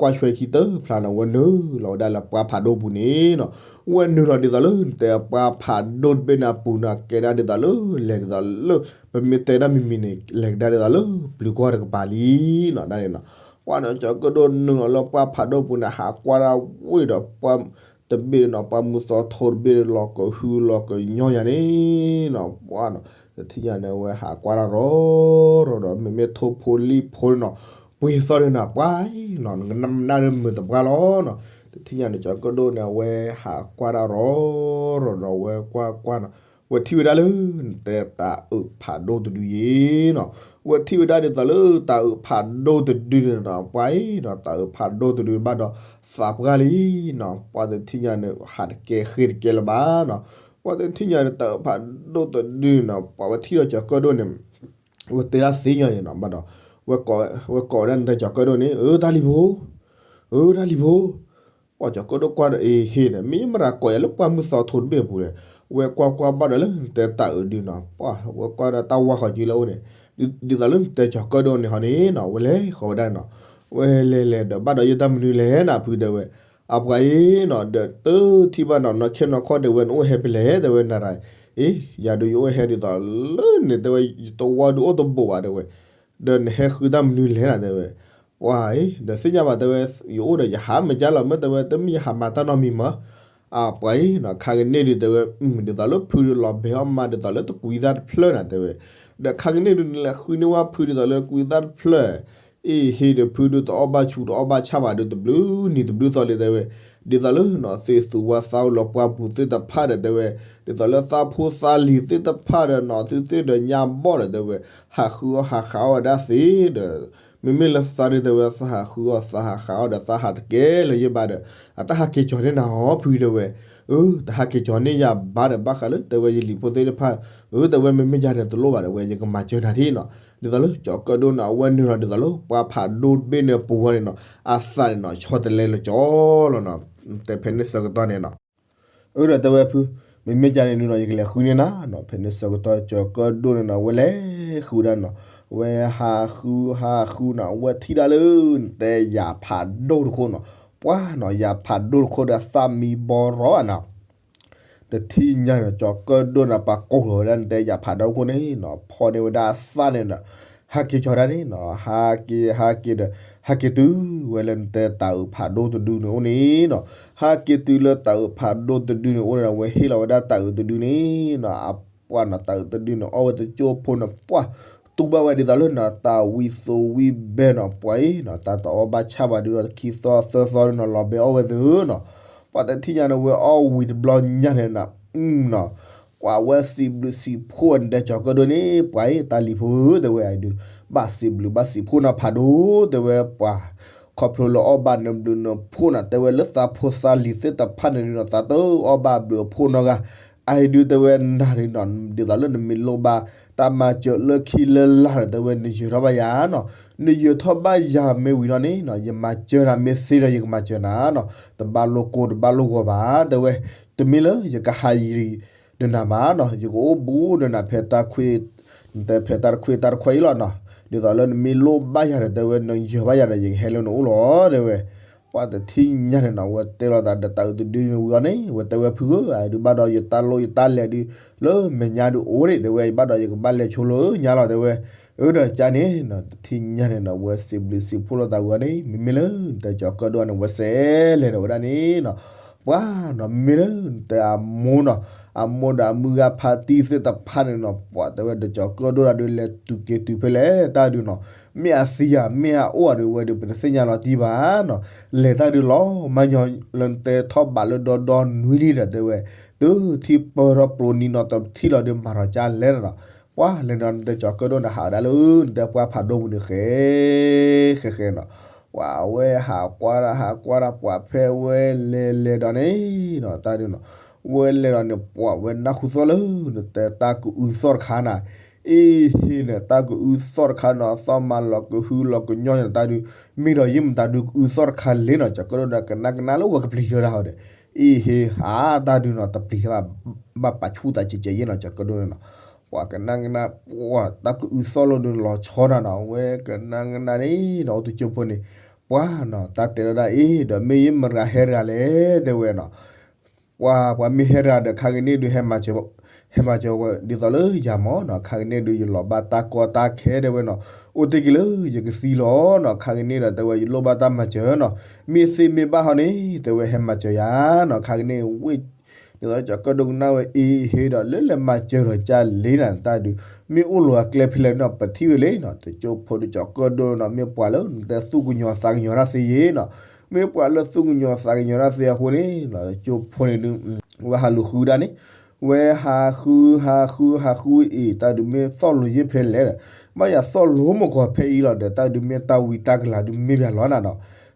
ကွၢ်ဆွဲခံတဖျါနီၤ ဝဲနုာ်လီၤဝဲဒၣ်လၢပှၢ်ဖးဒိၣ်ပူၤန့ၣ်နီၤ, ဝဲနုာ်လီၤဒ်သိးလၢ နတဲပှၢ်ဖးဒိၣ်တဘ့ၣ်န့ၣ်အပူၤနီၤ ကဲဒၣ်ဒ်သိးလၢ လဲၤဒ်သိးလၢ ပမ့ၢ်တဲဒၣ်မံၤမံၤန့ၣ် လဲၤကဒါဒ်သိးလၢပျုၤကီၢ်တကပၤလံနီၤ ဒ်န့ၣ်နီၤ, ပှၢ်နီၤ ကၠီၤကၢၣ်ဒိၣ်နုာ်လီၤလၢပှၢ်ဖးဒိၣ်ပူၤန့ၣ် ဟးကွၢ်ဒၣ်ဝ့ၢ်ဒီးပှၢ်တဘ့ၣ်နီၤ ပှၢ်မုၢ်သီထိတဘ့ၣ်လီၤကဟုလီၤကညီယၤန့ၣ်နီၤ, ပှၢ်နီၤ တထံၣ်ညါန့ၣ် အဝဲဟးကွၢ်တၢ်ရီၤရီၤဒီး မ့မ့ၢ်ထိၣ်ဖိလံၣ်ဖိန့ၣ်နီၤ ပှ့ၤသီန့ၣ်နီၤ ပှၢ်နီၤ နကနၣ်မုာ်တပှၢ်လီၤနီၤ, တထံၣ်ညါန့ၣ် ကၠီၤကၢၣ်ဒိၣ်န့ၣ် အဝဲဟးကွၢ်တၢ်ရီၤရီၤဒီး အဝဲကွၢ်ကွၢ်နီၤ ဝဲထံၣ်ဝဲဒၣ်လၢ နတဲတၤအုးဖးဒိၣ်တဒုယ့ၤနီၤ, ဝဲထံၣ်ဝဲဒၣ်ဒ်သိးလၢတၤအုးဖးဒိၣ်တဒုန့ၣ်နီၤ ပှၢ်အံၤနီၤ တၤအုးဖးဒိၣ်တဒုဘၣ်ဒီး သးပှၢ်လံနီၤ, ပှၢ်တထံၣ်ညါန့ၣ် ဟးတကဲဃ့ၢ်တကဲလၢၤဘၣ်နီၤ, ပှၢ်တထံၣ်ညါန့ၣ် တၤအုးဖးဒိၣ်တဒုန့ၣ်နီၤ ပှၢ်ဝဲထံၣ်ဒီးကၠီၤကၢၣ်ဒိၣ်န့ၣ် ဝဲတဲဒၣ်သ့ၣ်ညါအံၤနီၤ ဘၣ်ဒီး ဝဲကိးဝဲဒၣ်နတဲကၠီၤကၢၣ်ဒိၣ်န့ၣ် အၢ တၢ်လံၤဖိ အၢ တၢ်လံၤဖိ, ပှၢ်ကၠီၤကၢၣ်ဒိၣ်ကွၢ်ဒီး အ့ဟ့ၣ်န့ၣ် မ့ၢ်မတၤကိးယၤလၢပှၢ်မုၢ်သီထိတဘ့ၣ်အပူၤန့ၣ်, ဝဲကွၢ်ကွၢ်ဘၣ်ဒီးလၢနတဲတၤအုးဒုနီၤ ပှၢ်ဝဲကွၢ်ဒီးတၢ်ဝါဃီၤကၠံလၢအအိၣ်န့ၣ်, ဒ်သိးလၢနတဲကၠီၤကၢၣ်ဒိၣ်န့ၣ်ဟီန့ၣ်နီၤ ဝဲလဲၤဃီၤဝဲဒၣ်နီၤ, ဝဲလဲၤလဲၤဒီးဘၣ်ဒီးယတၢ်မနုၤလဲၣ်နၤဖုတဲဝဲ, အပှၤအံၤနီၤ ဒီးတထံၣ်ဘၣ်နီၤ နီၢ်ခဲနီၢ်ခီၣ်တဲဝဲ နအိၣ်ဟဲဖဲလဲၣ်တဲဝဲ နၤရၤ အ့ ယၤဒုးယအိၣ်ဟဲဒ်သိးလၢန့ၣ်တဲဝဲ ယတဝီဒုးအိၣ်တဘိးဘၣ်တဲဝဲ, ဒီးနဟဲဃုတၢ်မနုၤလဲၣ်နၤတဲဝဲ, ပှၢ်အံၤ ဒီးသ့ၣ်ညါဘၣ်တဲဝဲ, ယအိၣ်ဒီးယဟးမ့ၢ်ကၢ်လီၤ မ့ၢ်တဲဝဲ တမ့ၢ်ယဟးမၤတၢ်နီတမံၤမး, အပှၤအံၤနီၤ ခါကန့ၣ်ဒုးတဲဝဲ ဒ်သိးလၢဖုဒုးလီၤဘဲအီၣ်မးဒ်သိးလၢတကွံသၣ်တဖျၢၣ်နၤတဲဝဲ, ဒီးခါကန့ၣ်ဒုးနလဲၤဃုန့ၢ်ဝဲဖု ဒ်သိးလၢတကွံသၣ်တဖျၢၣ်, အ့ဟ့ၣ်ဒီးဖုဒုးတအီၣ်ဘၣ်ဆူးတအီၣ်ဘၣ်ဆၣ်ဘၣ်ဒုးတဘျုးနံၤတဘျုးသီလံတဲဝဲ, ဒ်သိးလၢနီၤ သ့ၣ်သူဝါသးအိၣ်လီၤပှၢ်ပူၤသ့ၣ်တဖၣ်ဒီးတဲဝဲ, ဒ်သိးလၢသးဖိသးလံၤသ့ၣ်တဖၣ်ဒီးနီၤ သုသ့ၣ်ဒီးညါဘီၣ်ဒီးတဲဝဲ, ဟးဃုအီၣ်ဟးဃးအီၣ်ဝဲဒၣ်သ့ဒီး မ့မ့ၢ်လၢသးဒုးတဲဝဲ သးဟးဃုအီၣ်သးဟးဃးအီၣ်ဒီး သးဟးတကဲလၢၤယဘၣ်ဒီး အတၢ်ဟးက့ၤကၠီၤန့ၢ်နၤဟီဖုတဲဝဲ, အၢ တဟးက့ၤကၠီၤန့ၢ်ယၤဘၣ်ဒီး ဘၣ်ဃးလၢတဲဝဲယလံၤဖိသ့ၣ်တဖၣ်, အၢ တဲဝဲမ့မ့ၢ်ယၤန့ၣ်တလိၣ်ဘၣ်တဲဝဲ ယကမၤစၢၤနၤထံနီၤ, ဒ်သိးလၢကၠီၤကၢၣ်ဒိၣ်န့ၣ် အဝဲနုာ်လီၤဒ်သိးလၢပှၢ်ဖးဒိၣ်တဘ့ၣ်န့ၣ်ပူၤဝဲန့ၣ်နီၤ အသးန့ၣ်နီၤ ဆီတလဲလၢကၠီလီၤနီၤ, တဲဖဲန့ၣ်ဆၢကတီၢ်န့ၣ်နီၤ အၢ ဒီးတဲဝဲဖု, မ့မ့ၢ်ယၤန့ၣ်နုာ်လီၤ ယကလဲၤဃုန့ၢ်နၤနီၤ, ဖဲန့ၣ်ဆၢကတီၢ်ကၠီၤကၢၣ်ဒိၣ်န့ၣ်နီၤ ဝဲလဲၤဃုဒၣ်နီၤ, ဝဲဟးဃုဟးဃုနီၤ ဝဲထံၣ်ဒၣ်လၢ နတဲယၤဖးဒိၣ်တခိၣ်နီၤ, ပှၢ်နီၤ ယၤဖးဒိၣ်တခိၣ်ဒီးသၣ်မံဘီရီနီၤ တထံၣ်ညါန့ၣ် ကၠီၤကၢၣ်ဒိၣ်န့ၣ် ပှၤကိးလီၤဝဲဒၣ်နတဲယၤဖးဒိၣ်တခိၣ်န့ၣ်နီၤ ဖီန့ၢ်ဝဲဒၣ်အသၣ်န့ၣ်နီၤ, ဟးက့ၤကၠီၤဒၣ်န့ၣ်နီၤ ဟးက့ၤဟးက့ၤဒီး ဟးက့ၤတုၤဝဲလၢနတဲတၤအုးဖးဒိၣ်တဒုန့ၣ်အိၣ်န့ၣ်နီၤ, ဟးက့ၤတုၤလၢတၤအုးဖးဒိၣ်တဒုန့ၣ်အိၣ်န့ၣ်ဒီး ဝဲဟ့ၣ်လီၤဝဲဒၣ်တၤအုးတဒုန့ၣ်နီၤ, အ ပှၤနီၤ တၢ်အုးတဒုန့ၣ် အီၣ်ဝဲတကၠိဖိန့ၣ် ပှၤ တူၢ်ဘၣ်ဝဲဒ်သိးလၢနီၤ တၢ်ဝံသိဝံဘဲနီၤ ပှၤအံၤနီၤ တၢ်တအီၣ်ဘၣ်ဆၣ်ဘၣ်ဒုးဒီး ခံသီသၢသီဒုးနီၤ လီၤဘဲအီၣ်ဝဲသ့နီၤ ပှၤတထံၣ်ညါန့ၣ် ဝဲအီၣ်ဝံၤတဘျီညါန့ၣ်နီၤ နီၤ ပှၤဝဲစံးဘျုးစံးဖှိၣ်ဝဲန့ၣ် တဲကၠီၤကၢၣ်ဒိၣ်န့ၣ် ပှၤအံၤ တၢ်လံၤဖိဧၢ တဲဝဲအံၤဒုး ဘၣ်စံးဘျုးဘၣ်စံးဖှိၣ်နီၤဖးဒိၣ် တဲဝဲပှၤ ခီဖျိလၢအီၣ်ဘၣ်နဘျုးနဖှိၣ်နီၤ တဲဝဲလၢသးဖိသးလံၤသ့ၣ်တဖၣ်န့ၣ်နီၤ သးတအီၣ်ဘၣ်ဘျုးအဖှိၣ်နီတဂၤ အံၤဒုးတဲဝဲနၤန့ၣ်နီၤ ဒ်သိးလၢနမ့ၢ်လိၣ်ဘၣ် တၢ်မၤစၢၤလၢခံလၢလာ်ဒီး တဲဝဲနယၢၤထီၣ်ဘၣ်ယၤနီၤ နယၢၤထီၣ်ဘၣ်ယၤမ့ၢ်ဝံၤဒီးန့ၣ်နီၤ ယမၤစၢၤနၤ မ့ၢ်သ့ဒီးယကမၤစၢၤနၤနီၤ တဘၣ်လိၣ်ကိၢ်တဘၣ်လိၣ်ဂီၤဘၣ် တဲဝဲ တမ့ၢ်လၢယကဟးယံၤဒီးနၤဘၣ်နီၤ ယကအိၣ်ဘူးဒီးနၤဖဲတၢ်ခွဲး နတဲဖဲတၢ်တခွဲးတၢ်တခွဲးအံၤလီၤနီၤ ဒ်သိးလၢနမ့ၢ်လိၣ်ဘၣ်ယၤဒီး တဲဝဲနယၢၤဘၣ်ယၤဒီး ယကဟဲလၢနအိၣ်လီၤ တဲဝဲ ပှၤတထံၣ်ညါန့ၣ်နီၤ ဝဲတဲလိာ်သးဒီးတၢ်အုးတဒုန့ၣ်ဝံၤအီၤန့ၣ် ဝဲတဲဝဲဖုဧၢ အဒုးဘၣ်ဒီးယတၢ်လိၣ်ယတၢ်လဲၤဒုး လၢမဲာ်ညါဒုးအိၣ်န့ၣ် တဲဝဲ ယဘၣ်ဒီးယကဘၣ်လဲၤဆိလၢညါလီၤ တဲဝဲ အၢဒီးကါန့ၣ်နီၤ တထံၣ်ညါန့ၣ်နီၤ ဝဲစံးဘျုးစံးဖှိၣ်လိာ်သးဝံၤအီၤန့ၣ် မ့မ့ၢ်လၢ တဲကၠီၤကၢၣ်ဒိၣ်န့ၣ် ဝဲစဲးလဲၤဒီးဝဲဒၣ်န့ၣ်နီၤ ပှၤနီၤ မ့မ့ၢ်လၢ တဲအမိၢ်နီၤ အမိၢ်ဒီးအမုၢ်ဂၤဖါတံၢ်သ့ၣ်တဖၣ်န့ၣ်နီၤ ပှၤတဲဝဲဒီးကၠီၤကၢၣ်ဒိၣ်တၢ်ဒုးလဲၤတုၤက့ၤတုၤဖဲလဲၣ်တၢ်ဒုးနီၤ မ့ၢ်အသံဧါ မ့ၢ်အအိၣ်ဧါဒုးဝဲဒုး ပတသ့ၣ်ညါလီၤတံၢ်ဘၣ်နီၤ လဲၤတၢ်ဒုးလီၤ မၤညီလၢနတဲထီၣ်ဘးလၢဒီဒီနွံလံဒီးတဲဝဲ တုၤထံပၢၢ်ထီၣ်ပျိနံၤနီၤတထံၣ်လီၤဒုး မၤထီၣ်ကၢ်လဲၣ်နီၤ ပှၤလဲၤဒီးနတဲကၠီၤကၢၣ်ဒိၣ်န့ၣ် ဟးဒၣ်လၢ နတဲပှၤဖးဒိၣ်ပူၤန့ၣ် ဃဲ ဃဲဃဲနီၤ ပှၤဝဲဟးကွၢ်တၢ် ဟးကွၢ်တၢ် ပှၤဖဲဝဲလဲၤလဲၤဒီးန့ၣ်နီၤ တၢ်ဒုးနီၤ ဝဲလဲၤဒီးန့ၣ် ပှၤဝဲနၢ်ဟူသီၣ်လၢ နတဲတၢ်ကအုသီၣ်တခါနီၤ အ့ဟ့န့ၣ် တၢ်ကအုသီၣ်တခါနီၤ သီၣ်မၤလီၤကဟုလီၤကညီန့ၣ် တၢ်ဒုး မ့ၢ်ဒီးယ့ၢ်မတၤဒုးကအုသီၣ်တခါလဲၣ်နီၤ ကၠီၤကၢၣ်ဒိၣ်ဒီးကနၣ်ကနၣ်လၢဝဲကပျံၤထီၣ်ဒၣ်ဟီဒီး အ့ဟ့ဟးတၢ်ဒုးနီၤ တပျံၤထီၣ်ဘၣ် ဘၣ်ပာ်ဆူၣ်သးကဲးကဲးယဲၢ်နီၤ ကၠီၤကၢၣ်ဒိၣ်န့ၣ်နီၤ ပှၤကနၣ်ကနၣ် ပှၤတၢ်ကအုသီၣ်လီၤဒုးလီၤဆီနီၤနီၤ ဝဲကနၣ်ကနၣ်န့ၣ်နီၤ အိၣ်တကၠိဖိန့ၣ် ပှၤနီၤ တၢ်တဲဒၣ်အံၤ ဒီးမ့ၢ်ယမတၤဂၤဟဲတဂၤလဲၣ် တဲဝဲနီၤ ပှၤ ပှၤမ့ၢ်ဟဲတဂၤဒီး ခါကန့ၣ်ဒုး ဟဲမၤစၢၤဝဲဒ်သိးလၢယၤမၢ်နီၤ ခါကန့ၣ်ဒုး ယလီၤဘၣ်တၢ်ကီတၢ်ခဲတဲဝဲနီၤ အိၣ်တ့ၢ်က့ၤလၢယကသံလီၤနီၤ ခါကန့ၣ်ဒီး တဲဝဲယလိၣ်ဘၣ်တၢ်မၤစၢၤနီၤ မ့ၢ်သ့မ့ၢ်ဘၣ်ဟီန့ၣ် တဲဝဲဟဲမၤစၢၤယၤနီၤ ခါကန့ၣ်ဝ့ၢ် ဒ်သိးလၢကၠီၤကၢၣ်ဒိၣ်ကနၣ်ဝဲအ့ဟ့ဒီး လၢလဲၤမၤစၢၤဒီးကၢ်လဲၣ်နီၤ တၢ်ဒုး မ့ၢ်အိၣ်လီၤအကျဲဖဲလဲၣ်နီၤ ပထံၣ်ဝဲလဲၣ်နီၤ တကၠိဖိဒီးကၠီၤကၢၣ်ဒိၣ်နီၤ မ့ၢ်ပှၤလၢနတဲသူၣ်ကညီၤသးကညီၤတၢ်သ့ယဲၢ်နီၤ မ့ၢ်ပှၤလၢသူၣ်ကညီၤသးကညီၤတၢ်သ့အဃိန့ၣ်နီၤ တကၠိဖိန့ၣ်ဒုး ဝဲဟးလူၤဃုဒၣ်န့ၣ် ဝဲဟးဃု ဟးဃု ဟးဃုအံၤ တၢ်ဒုးမ့ၢ်သီၣ်လိၤယဲၢ်ဖဲလဲၣ်ဒီး ဘၣ်ယၤသီၣ်လိၤမုၢ်ကီၢ်ဖဲအံၤလီၤဒီး တၢ်ဒုးမ့ၢ်တၢ်ဝံတၢ်ကလၤဒုးမ့ၢ်ပှၤလီၤနၤနီၤ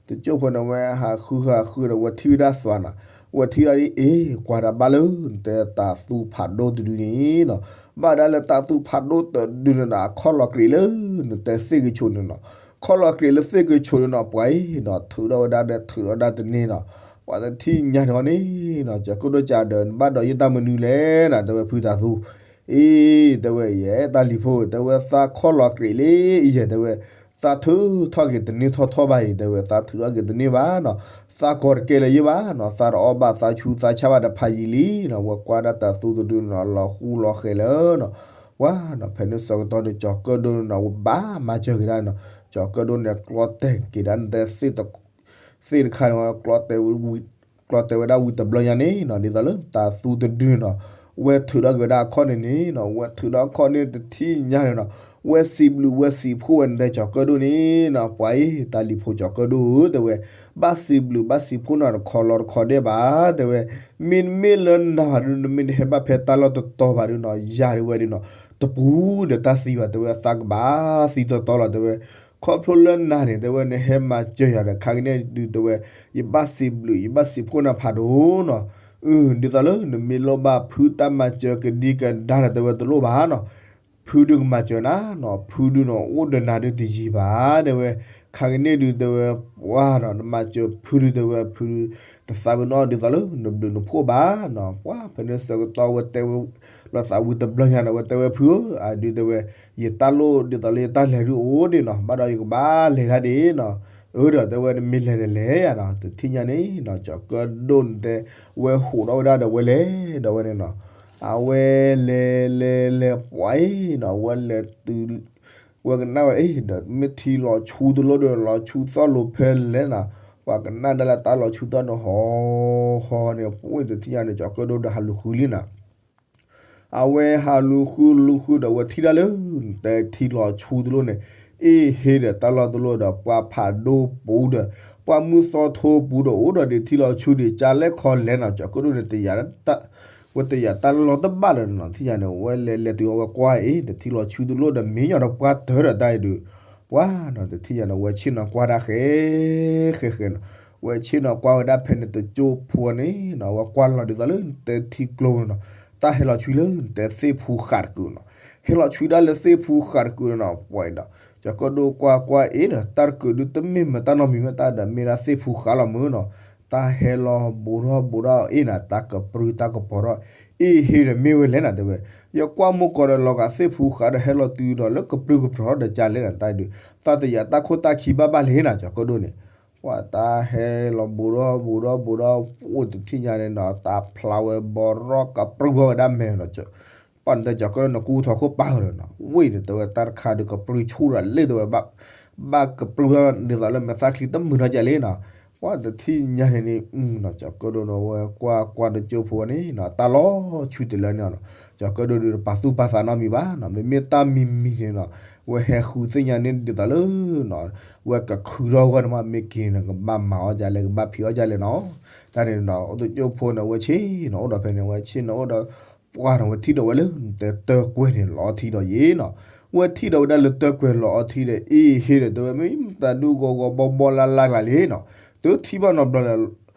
တကၠိဖိန့ၣ် ဝဲဟးဃု ဟးဃုဒီး ဝဲထံၣ်ဝဲဒၣ်သွါနီၤ ဝဲထံၣ်ဒၣ်ဒ်အ့ ကွၢ်တၢ်ဘၣ်လၢ နတဲတၢ်သူၣ်ဖးဒိၣ်တဒုန့ၣ်နီၤ ဘၣ်ဒၣ်လၢတၢ်သူၣ်ဖးဒိၣ်တဒုန့ၣ်ဒီး အခီၣ်လီၤကြ့းလၢ နတဲသ့ၣ်ကဆိးန့ၣ်နီၤ ခီၣ်လီၤကြ့းလၢသ့ၣ်ကဆိးန့ၣ်နီၤ ပှၤအံၤနီၤ ထုးထီၣ်ဝဲဒၣ်ဒီးထုးထီၣ်ဒၣ်တန့ၢ်နီၤ ပှၤတထံၣ်ညါန့ၣ်အီၤန့ၣ်နီၤ ကၠီၤကၢၣ်ဒိၣ်ကးဒီး နဘၣ်ဒီးယတၢ်မနုၤလဲၣ်နီၤ တဲဝဲဖုတၢ်သူ အ့ တဲဝဲယဲ တၢ်လံၤဖိ တဲဝဲသးခီၣ်လီၤကြ့းလံ အံၤယဲ တဲဝဲ သးထုးထီၣ်က့ၤတန့ၢ်ထီၣ်ထီၣ်ဘၣ်အံၤ တဲဝဲ သးထုးထီၣ်က့ၤတန့ၢ်ဘၣ်နီၤ သးကီၤတကဲလၢၤယဲၢ်ဘၣ်နီၤ သးတအီၣ်ဘၣ်သးဆူးသးဆါဘၣ်တဖးယံာ်လံနီၤ ဝဲကွၢ်ဒၣ်တၢ်သူတဒုနီၤ လီၤဃူလီၤဃဲၤလၢနီၤ ပှၤနီၤ ဖဲန့ၣ်ဆၢကတီၢ်ဒီး ကၠီၤကၢၣ်ဒိၣ်န့ၣ်နီၤ ဝဲဘၣ်မၤစၢၤက့ၤဒၣ်နီၤ ကၠီၤကၢၣ်ဒိၣ်န့ၣ် ကျီတဲာ်က့ၤဒၣ်နတဲ သ့ၣ်တခါန့ၣ် ကျီတဲာ်ဝဲဒၣ်ဝံၤတဘျီညါန့ၣ်နီၤ ဒ်သိးလၢတၢ်သူတဒုန့ၣ်နီၤ ဝဲထုးထီၣ်က့ၤဝဲဒၣ်အခီၣ်န့ၣ်န့ၣ်နီၤ ဝဲထုးထီၣ်အခီၣ်န့ၣ်တထံၣ်ညါန့ၣ်နီၤ ဝဲစံးဘျုးဝဲစံးဖှိၣ်ဝဲန့ၣ် တဲကၠီၤကၢၣ်ဒိၣ်န့ၣ်နီၤ ပှၤအံၤ တၢ်လံၤဖိကၠီၤကၢၣ်ဒိၣ်ဧၢ တဲဝဲ ဘၣ်စံးဘျုးဘၣ်စံးဖှိၣ်နၤတခီလီၤတခီဒဲးဘၣ် တဲဝဲ မ့တမ့ၢ်လၢနၤဘၣ်ဒုး နမ့ၢ်တဟဲဘၣ်ဖဲတၢ်လီၢ်တတီၤဘၣ်ဒုးနီၤ ယၤဒုးဝဲဒုးနီၤ တပူၤဒီးတၢ်သံဘၣ် တဲဝဲ သးကဘၣ်သံတီတီလီၤ တဲဝဲ ခီဖျိလၢနၤန့ၣ် တဲဝဲ နဟဲမၤစၢၤယၤဒီး ခါကန့ၣ်ဒုး တဲဝဲ ယဘၣ်စံးဘျုး ယဘၣ်စံးဖှိၣ်နၤဖးဒိၣ်နီၤ အု ဒ်သိးလၢနမ့ၢ်လိၣ်ဘၣ်ဖုတၢ်မၤစၢၤကဒံကဒါဒီး တဲဝဲတလိၣ်ဘၣ်နီၤ ဖုဒုးကမၤစၢၤနၤနီၤ ဖုဒုးနီၤ အိၣ်ဒီးနၤဒုးတယံၤဘၣ် တဲဝဲ ခါကန့ၣ်ဒုး တဲဝဲ ပှၤနီၤ နမၤစၢၤဖုဒုး တဲဝဲ ဖုဒုး တသးပ့ၤနီၣ်ဒ်သိးလၢ နဘျုးနဖှိၣ်ဘၣ်နီၤ ပှၤ ဖဲန့ၣ်ဆၢကတီၢ်ဝဲတဲဝဲ လီၤသးဝံၤတဘျီညါဒီး ဝဲတဲဝဲဖုဧၢ အဒုးတဲဝဲ ယတၢ်လိၣ်ဒ်သိးလၢယတၢ်လဲၤဒုးအိၣ်ဒံးနီၤ ဘၣ်ဒီးယကဘၣ်လဲၤတၢ်ဒံးနီၤ အၢဒီးတဲဝဲ နမ့ၢ်လဲၤဒီးလဲၤယၤနီၤ တထံၣ်ညါန့ၣ်နီၤ ကၠီၤကၢၣ်ဒိၣ်န့ၣ်တဲ ဝဲဟူးထီၣ်ဝဲဒၣ်ဒီးဝဲလဲၤဒီးဝဲန့ၣ်နီၤ အဝဲလဲၤလဲၤလဲၤပှၤအံၤနီၤ ဝဲလဲၤတုၤ ဝဲကနၣ်ဝဲအံၤ ဒီးမ့ၢ်ထံလီၤဆူတလိၣ်ဒီး လီၤဆူသီၣ်လိၤဖဲလဲၣ်နီၤ ပှၤကနၣ်ဒၣ်လၢတၢ်လီၤဆူသီၣ်န့ၣ် ဟီဟီန့ၣ် ပှၤတထံၣ်ညါန့ၣ် ကၠီၤကၢၣ်ဒိၣ်ဒီးဟးလူၤဃုလံနီၤ အဝဲဟးလူၤဃုလူၤဃုဒီး ဝဲထံၣ်ဒၣ်လၢ နတဲထံလီၤဆူတလိၣ်န့ၣ်, အ့ၣ်ဟ့ဒီးတၢ်လီၢ်တလိၣ်ဒီး ပှၤဖးဒိၣ်ပူၤဒီး ပှၤမုၢ်သီထိပူၤဒီး အိၣ်ဒီးဒံးထံလီၤဆူဒံး ကလဲၣ်ခီလဲၣ်နီၤ ကၠီၤကၢၣ်ဒိၣ်န့ၣ် တယၤ ဝဲတယၤတၢ်လီၢ်တဘၣ်ဒီးနီၤ ထံၣ်ညါန့ၣ် ဝဲလဲၤလဲၤတုၤအီၤ ဝဲကွၢ်အ့ၣ်ဒီးထံလီၤဆူတလိၣ်ဒီး မ့ၢ်ညီဒီးပှၤတၢၢ်ဒီးတၢ်အံၤဒုး, ပှၤနီၤ တထံၣ်ညါန့ၣ် ဝဲဆ့ၣ်နီၤကွၢ်တၢ်ဃဲ ဃဲဃဲနီၤ, ဝဲဆ့ၣ်နီၤကွၢ်ဝဲဒၣ်ဖဲန့ၣ်တကၠိဖိန့ၣ်နီၤ ဝဲကွၢ်လီၤဒ်သိးလၢနတဲထံကျိပူၤနီၤ, တၢ်ဟဲလီၤဆှံလၢနတဲသ့ၣ်ဖူဃးတကုာ်နီၤ, ဟဲလီၤဆှံဒၣ်လၢသ့ၣ်ဖူဃးတကုာ်နီၤ ပှၤနီၤ ကၠီၤကၢၣ်ဒိၣ်ကွၢ်ကွၢ်အ့ၣ်ဒီး တၢ်တကုာ်ဒုးတမ့ၢ်မတၢ်နီတမံၤမ့ၢ်တၢ်ဒီး မ့ၢ်ဒၣ်သ့ၣ်ဖူဃးလီၤမုၢ်နီၤ, တၢ်ဟဲလီၤဘူးထီၣ်ဘူးထီၣ်အ့ၣ်နီၤ တၢ်ကပြုၢ်တၢ်ကပြီၤထီၣ်, အ့ၣ်ဟ့ဒီးမ့ၢ်ဝဲလဲၣ်နီၤ တဲဝဲ, ယကွၢ်မိၢ်ကီးဒီးလီၤဂာ်သ့ၣ်ဖူဃးဒီး ဟဲလီၤတုၤဒီးလၢကပြုၢ်ကပြီၤထီၣ်ဒီး ကလဲၣ်နီၤတၢ်အံၤဒုး, သးတယၤတၢ်ခိၣ်တၢ်ခံဘၣ်ဘၣ်လံနီၤ ကၠီၤကၢၣ်ဒိၣ်န့ၣ်, ပှၤတၢ်ဟဲလီၤဘူးထီၣ်ဘူးထီၣ်ဘူးထီၣ် အိၣ်တထံၣ်ညါန့ၣ်နီၤ တၢ်ဖျါဝဲဘီရီ ကပြုၢ်ဘၣ်ဝဲဒၣ်မဲာ်နီၤ, ပှၤန့ၣ်တဲ ကၠီၤကၢၣ်ဒိၣ်န့ၣ် ကူထီၣ်ခိၣ်ပာ်ဒီးနီၤ ဝ့ၢ်န့ၣ် တဲဝဲတၢ်တခါဒုးကပြုၢ်ဆူၣ်ဒီးလ့ၣ် တဲဝဲ ဘၣ်ကပြုၢ်ဒ်သိးလၢမဲာ်သၣ်ချံတမုာ်နီတစဲးလံနီၤ, ပှၤတထံၣ်ညါန့ၣ်န့ၣ် ကၠီၤကၢၣ်ဒိၣ်န့ၣ် ဝဲကွၢ်ကွၢ်တကၠိဖိန့ၣ်နီၤ တၢ်လီၤဆှံတလၢန့ၣ်နီၤ, ကၠီၤကၢၣ်ဒိၣ်ဒုးတပာ်သူၣ်ပာ်သးနီတမံၤဘၣ်နီၤ မ့မ့ၢ်တၢ်မံၤမံၤန့ၣ်နီၤ, ဝဲဟဲဃုသ့ၣ်ညါန့ၣ်ဒ်သိးလၢနီၤ ဝဲကခုထီၣ်ဂီၢ်န့ၣ်မ့ၢ်က့ၤန့ၣ် ကဘၣ်မၤအီၣ်ဒ်လဲၣ် ကဘၣ်ဖံးအီၣ်ဒ်လဲၣ်နီၤ, တၢ်န့ၣ်နီၤ အိၣ်တကၠိဖိန့ၣ် ဝဲဆ့ၣ်နီၤအိၣ်ဒီးဖဲန့ၣ် ဝဲဆ့ၣ်နီၤအိၣ်ဒီး ပှၤနီၤ ဝဲထံၣ်ဒီးဝဲလၢ နတဲတၢ်ကွဲၤန့ၣ်လီၤအီထံဒီးယ့ၣ်နီၤ, ဝဲထံၣ်ဒီးဝဲဒၣ်လၢတၢ်ကွဲၤလီၤအီထံဒီး အ့ၣ်ဟ့ဒီးတဲဝဲ မ့ၢ်တၢ်ဒုးဂီၤဂီၤဘီဘီလၢ်လၢ်ကျါလံနီၤ, တထံၣ်ဘၣ်နီတဘျီလၢၤ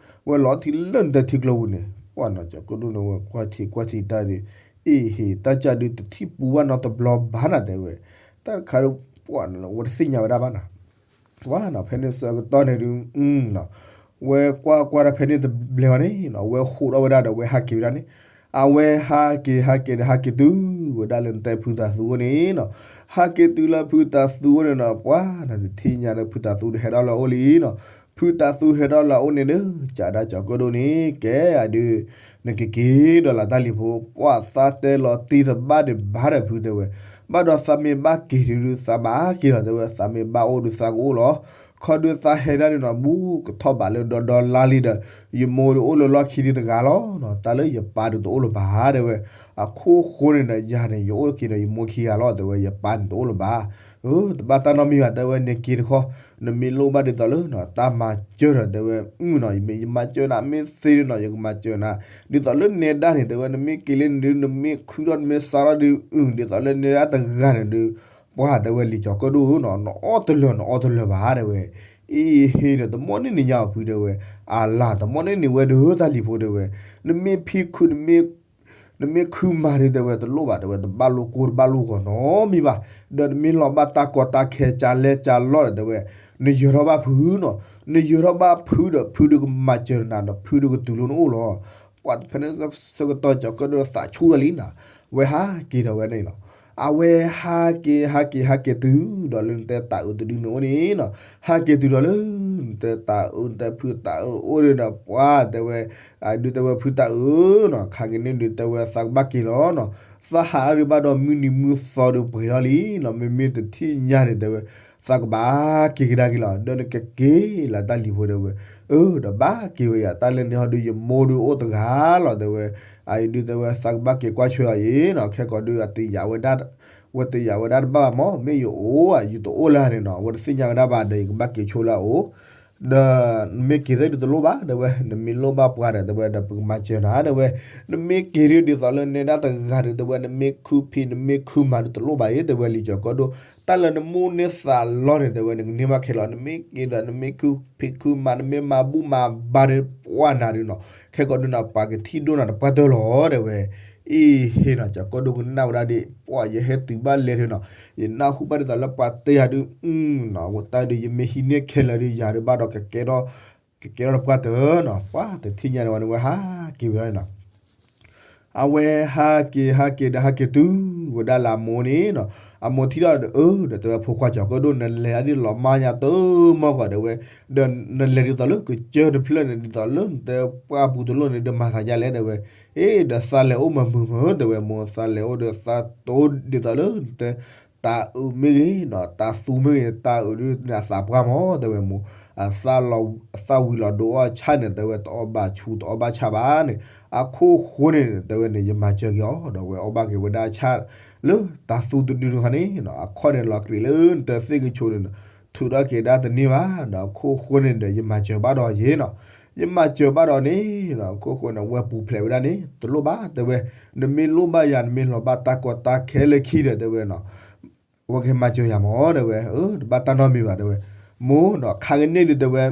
ဝဲလီၤအီထံလၢနတဲထံကျိပူၤန့ၣ် ပှၤနီၤ ကၠီၤကၢၣ်ဒိၣ်န့ၣ် ဝဲကွၢ်ထံကွၢ်ထံတၢ်ဒုး အ့ၣ်ဟ့ တၢ်ကၢ်ဒုးတထံၣ်ပူၤဘၣ်နီတဘျီဘၣ်နီၤ တဲဝဲ, တၢ်တခါဒုး ပှၤနီၤ ဝဲတသ့ၣ်ညါဝဲဒၣ်ဘၣ်နီၤ ဝဲနီၤ ဖဲန့ၣ်ဆၢကတီၢ်န့ၣ်ဒုး ဝဲကွၢ်ကွၢ်တၢ်ဖဲန့ၣ်တဘျီဘၣ်န့ၣ်နီၤ ဝဲဟးထီၣ်ဝဲဒၣ်ဒီးဝဲဟးက့ၤဝဲဒၣ်န့ၣ်, အဝဲဟးက့ၤဟးက့ၤဒီးဟးက့ၤတုၤဝဲဒၣ်လၢနတဲဖုသးသူအအိၣ်န့ၣ်နီၤ, ဟးက့ၤတုၤလၢဖုသးသူအအိၣ်န့ၣ်နီၤ ပှၤနီၤ တထံၣ်ညါဒီးဖုသးသူဒီးဟဲထီၣ်လၢအအိၣ်လံနီၤ, ဖုသးသူဟဲထီၣ်လၢအအိၣ်န့ၣ်ဒီး ကးဒၣ်ကၠီၤကၢၣ်ဒိၣ်န့ၣ် ကဲအဒုး နကက့ၤဒီးလၢတၢ်လံၤဖိ ပှၤသးတဲလီၤတံၢ်တဘၣ်ဒံးဘၣ်ဒီးဖုတဲဝဲ, ဘၣ်ဒီးသးမ့ၢ်ဘၣ်က့ၤဒုး သးဘၣ်က့ၤလီၤတဲဝဲ, သးမ့ၢ်ဘၣ်အိၣ်ဒုးသးကအိၣ်လီၤ, ခီဒုးသးဟဲဒၣ်န့ၣ်နီၤ ဘူးကထီၣ်ဘးလၢဒီဒီလါလံဒီး ယမိၢ်ဒုးအိၣ်လၢလီၢ်ခံဒုးတဂၤလီၤနီၤ, တၢ်လၢယပၢ်ဒုးတအိၣ်လၢၤဘၣ်တဲဝဲ, အခိၣ်ဃိန့ၣ်ဒီးယၤန့ၣ် ယအိၣ်က့ၤဒီးယမိၢ်ခံဂၤလီၤတဲဝဲ, ယပၢ်န့ၣ်တအိၣ်လၢၤဘၣ်, တဘၣ်တၢ်နီတမံၤဘၣ်တဲဝဲ, နက့ၤတခီ နမ့ၢ်လိၣ်ဘၣ်ဒ်သိးလၢနီၤ တၢ်မၤစၢၤဒီးတဲဝဲ အုနီၤ ယမ့ၢ်ယမၤစၢၤနၤ မ့ၢ်သ့ဒုးနီၤ ယကမၤစၢၤနၤ, ဒ်သိးလၢနဲဒၣ်န့ၣ်တဲဝဲ နမ့ၢ်က့ၤလၢန့ၣ်ဒုး နမ့ၢ်ခုထီၣ်နမ့ၢ်စးထီၣ်ဒုး အု ဒ်သိးလၢနဲဒၣ်တဂၤန့ၣ်ဒုး ပှၤတဲဝဲလံၤကၠီၤကၢၣ်ဒိၣ်နီၤ နအီၣ်တလၢာ်နအီတလၢာ်ဘၣ်တဲဝဲ, အ့ၣ်ဟ့ဒီး တမီၣ်န့ၢ်န့ၣ်ညါအီၤဖုတဲဝဲ, အလၤ တမီၣ်န့ၢ်န့ၣ်ဝဲဒုးတၢ်လံၤဖိတဲဝဲ, နမ့ၢ်ဖံးခု နမ့ၢ်ခုမၤဒုးတဲဝဲတလိၣ်ဘၣ်တဲဝဲ တဘၣ်လိၣ်ကိၢ်တဘၣ်လိၣ်ဂီၤနီတမံၤဘၣ်, ဒီးနမ့ၢ်လီၤဘၣ်တၢ်ကီတၢ်ခဲကၢ်လဲၢ်ကၢ်လီၢ်ဒီးတဲဝဲ, နယၢၤထီၣ်ဘၣ်ဖုနီၤ, နယၢၤထီၣ်ဘၣ်ဖုဒီး ဖုဒုးကမၤစၢၤနၤဒီး ဖုဒုးကတုၤလၢနအိၣ်လီၤ, ပှၤဖဲန့ၣ်ဆၢကတီၢ်ကၠီၤကၢၣ်ဒိၣ်သးဆူၣ်ထီၣ်လံနီၤ, ဝဲဟးက့ၤဒီးဝဲန့ၣ်နီၤ, အဝဲဟးက့ၤဟးက့ၤဟးက့ၤတုၤဒီးလၢနတဲတၤအုးတဒုန့ၣ်အိၣ်န့ၣ်နီၤ, ဟးက့ၤတုၤဒီးလၢ နတဲတၤအုး နတဲဖုတၤအုးအိၣ်ဒီး ပှၤတဲဝဲ အဒုးတဲဝဲဖုတၤအုးနီၤ ခါက့ၤန့ၣ်ဒုးတဲဝဲ သးကဘၣ်က့ၤလီၤနီၤ, သးဟးဒၣ်ဒုးဘၣ်ဒီး မုၢ်နံၤမုၢ်သီဒုးပှဲၤထီၣ်လံနီၤ, မ့မ့ၢ်တထံၣ်ညါန့ၣ်တဲဝဲ သးကဘၣ်က့ၤကဒါက့ၤလီၤ, ဒီးနကက့ၤလၢတၢ်လံၤဖိတဲဝဲ, အၢ ဒီးဘၣ်က့ၤဝဲယၤ တၢ်လၢန့ၣ်ဟီဒုး ယမိၢ်ဒုးအိၣ်တဂၤလီၤတဲဝဲ, အအံၤဒုးတဲဝဲ သးကဘၣ်က့ၤကွၢ်ဆွဲအီၤအံၤနီၤ, ခဲကိးဒုးအတယာ်ဝဲဒၣ် ဝဲတယာ်ဝဲဒၣ်တဘၣ်ဘၣ်မး မ့ၢ်ယအိၣ်ဧါ ယတအိၣ်လၢန့ၣ်နီၤ, ဝဲတသ့ၣ်ညါဝဲဒၣ်ဘၣ်ဒီး ယကဘၣ်က့ၤဆိလၢအအိၣ် ဒီးနမ့ၢ်က့ၤသ့ၣ်ဒုးတလိၣ်ဘၣ်တဲဝဲ, နမ့ၢ်လိၣ်ဘၣ်ပှၤဒီးတဲဝဲ ဒီးပကမၤစၢၤနၤတဲဝဲ, နမ့ၢ်က့ၤဒုးဒ်သိးလၢနဲဒၣ်တဂၤဒုးတဲဝဲ နမ့ၢ်ခုဖံး နမ့ၢ်ခုမၤဒုးတလိၣ်ဘၣ်အံၤတဲဝဲ လံၤကၠီၤကၢၣ်ဒိၣ်, တၢ်လၢနမိၢ်န့ၢ်သးလီန့ၣ်တဲဝဲ နကန့ၢ်ဘၣ်ခဲလီၤ, နမ့ၢ်က့ၤဒီး နမ့ၢ်ခုဖံးခုမၤ နမ့ၢ်မၤဘူၣ်မၤဘါဒီးပှၤနၤဒုးနီၤ, ခဲကိးဒုးနီၤ ပှၤကထံၣ်ဒိၣ်နၤတပှၢ်တၢၢ်လီၤတဲဝဲ, အ့ၣ်ဟ့နီၤ ကၠီၤကၢၣ်ဒိၣ်ကနၣ်ဝဲဒၣ်ဒ် ပှၤယဟဲတုၤဘၣ်လဲၤဒုးနီၤ, ယနၢ်ဟူဘၣ်ဒ်သိးလၢပှၤတဲယၤဒုး အုနီၤ ဝဲတၢ်ဒုး ယမ့ၢ်ဟံးန့ၢ်ခဲလၢာ်ဒုး ယၤဒုးဘၣ်ဒီး ကကဲထီၣ်တပှၢ်တၢၢ်နီၤ, ပှၤတထံၣ်ညါန့ၣ်ဝဲန့ၣ် ဝဲဟးက့ၤဝဲဒၣ်န့ၣ်နီၤ, အဝဲဟးက့ၤဟးက့ၤဒီးဟးက့ၤတုၤဝဲဒၣ်လၢအမိၢ်န့ၣ်နီၤ, အမိၢ်ထံၣ်ဒီး အၢ ဒီးတဲဝဲ ဖိခွါကၠီၤကၢၣ်ဒိၣ် နလဲၤဒၣ်ဒ်လီၤမၢ်ညါတမီၢ်ဂီၤတဲဝဲ, ဒီးနလဲၤဒ်သိးလၢကစၢၢ်တဖျၢၣ်န့ၣ် ဒ်သိးလၢနတဲပှၢ်ပူၤတလိၣ်န့ၣ် ဒီးမၤသးဒ်လဲၣ်တဲဝဲ, အ့ ဒီးသးလဲၤအိၣ်မုာ်မုာ်မုာ်တဲဝဲ မိၢ်သးလဲၤအိၣ်ဒီးသးတိၢ်ဒ်သိးလၢနတဲ တၢ်အုးမ့ၢ်ဂ့ၤနီၤ တၢ်သူမ့ၢ်ဂ့ၤ တၢ်အုးဒ်န့ၣ်အသးပှၢ်မး တဲဝဲမိၢ်, အသးလီၤ, အသးဝံၤလီၤဒိအီၣ်ဆၣ်န့ၣ် တဲဝဲတအီၣ်ဘၣ်ဆူး တအီၣ်ဘၣ်ဆၣ်ဘၣ်န့ၣ်, အခိၣ်ဃိန့ၣ် တဲဝဲန့ၣ် ယမၤစၢၤက့ၤအီၤ ဒီးဝဲအီၣ်ဘၣ်က့ၤဝဲဒၣ်ဆၣ် လၢတၢ်သူတဒုန့ၣ်ခီန့ၣ်, အခီၣ်န့ၣ်လီၤကြံးလၢနတဲသ့ၣ်ကဆိးန့ၣ်, ထုးထီၣ်က့ၤဒၣ်တန့ၢ်ဘၣ်, ဒီးခိၣ်ဃိန့ၣ်ဒီး ယမၤစၢၤဘၣ်ဒီးယ့နီၤ, ယမၤစၢၤဘၣ်ဒီးန့ၣ်, ခိၣ်ဃိန့ၣ် ဝဲပူၤဖျဲးဝဲဒၣ်န့ၣ် တလိၣ်ဘၣ် တဲဝဲ, နမ့ၢ်လိၣ်ဘၣ်ယၤ နမ့ၢ်လီၤဘၣ်တၢ်ကီတၢ်ခဲလၢခံဒီး တဲဝဲနီၤ အဝဲကဟဲမၤစၢၤယၤမး တဲဝဲ, တဘၣ်တၢ်နီတမံၤဘၣ် တဲဝဲ, မိၢ်နီၤ ခါကန့ၣ်ဒုး တဲဝဲ,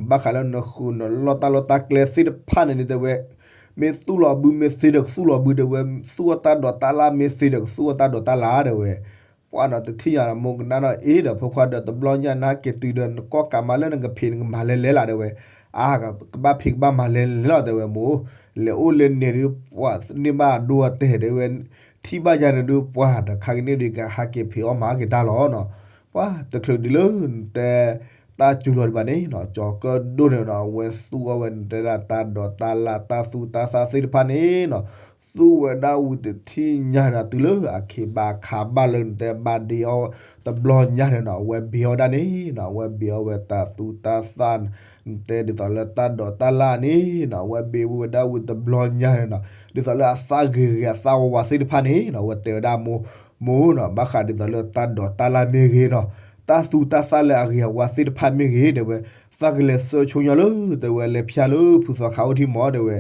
ဘၣ်ဃးလၢနဃုာ်နလီၢ်တၢ်လီၢ်တၢ်ကျဲသ့ၣ်တဖၣ်န့ၣ်ဒုး တဲဝဲ, မ့ၢ်သူၣ်လီၤဘု မ့ၢ်သ့ဒီးကသူၣ်လီၤဘု တဲဝဲ, သူၣ်အီၣ်တၢ်ဒိးတၢ်လၣ် မ့ၢ်သ့ဒီးကသူၣ်အီၣ်တၢ်ဒိးတၢ်လၣ် တဲဝဲ, ပှၢ်နီၤ တထံၣ်ညါ မိၢ်ကနၣ်နီၤ အ့ဒီး ဖိခွါဒီးတဘျီညါ နဟဲက့ၤတုၤဒီး နကီၢ်ကးမးလၢနကဖံးနကမၤလဲၤလဲၤလီၤ တဲဝဲ, အါ ကဘၣ်ဖံးကဘၣ်မၤလဲၤလဲၤလီၤ တဲဝဲမိၢ်, လဲၤအိၣ်လဲၤန့ၣ်ဒုး ပှၤန့ၢ်ဘၣ်အဒိအတဲာ် တဲဝဲ, ထံၣ်ဘၣ်ယၤန့ၣ်ဒုး ပှၤဒီးခါကန့ၣ်ဒုး ကဟးက့ၤဖံးအီၣ်မၤက့ၤတၢ်လီၤနီၤ, ပှၢ်တချုးဒ်လၢနတဲ တၢ်စူၤလီၤဒံးဘၣ်န့ၣ်နီၤ ကၠီၤကၢၣ်ဒိၣ်န့ၣ်နီၤ အဝဲသူၣ်အီၣ်ဝဲ နတဲဒၣ်တၢ်ဒိးတၢ်လၣ် တၢ်သူတၢ်သၣ်သ့ၣ်တဖၣ်န့ၣ်နီၤ သူၣ်ဝဲဒၣ်ဝံၤတထံၣ်ညါန့ၣ် တုၤလၢအခ့ဘၣ်ခးဘၣ်လၢနတဲဘၣ်ဒ့အီၣ် တဘျီညါန့ၣ်နီၤ အဝဲဘ့အီၣ်ဝဲဒၣ်န့ၣ်နီၤ အဝဲဘ့အီၣ်ဝဲတၢ်သူတၢ်သၣ် နတဲဒ်သိးလၢတၢ်ဒိးတၢ်လၣ်န့ၣ်နီၤ အဝဲဘ့ဝဲဒၣ်ဝံၤတဘျီညါန့ၣ်နီၤ ဒ်သိးလၢအသၣ်ဂ့ၤဂ့ၤအသၣ်ဝါဝါသ့ၣ်တဖၣ်န့ၣ်နီၤ အဝဲတဲဝဲဒၣ်မိၢ်, မိၢ်နီၤ ဘၣ်ဃးဒ်သိးလၢတၢ်ဒိးတၢ်လၣ်မ့ၢ်ဂ့ၤနီၤ တၢ်သူတၢ်သၣ်လၢအဂ့ၤအဝါသ့ၣ်တဖၣ်မ့ၢ်ဂ့ၤ တဲဝဲ, သးကလဲၤဆှၢဆိညါလၢ တဲဝဲ လဲၤဖျါလၢဖုသီခါအိၣ်ထံမး တဲဝဲ,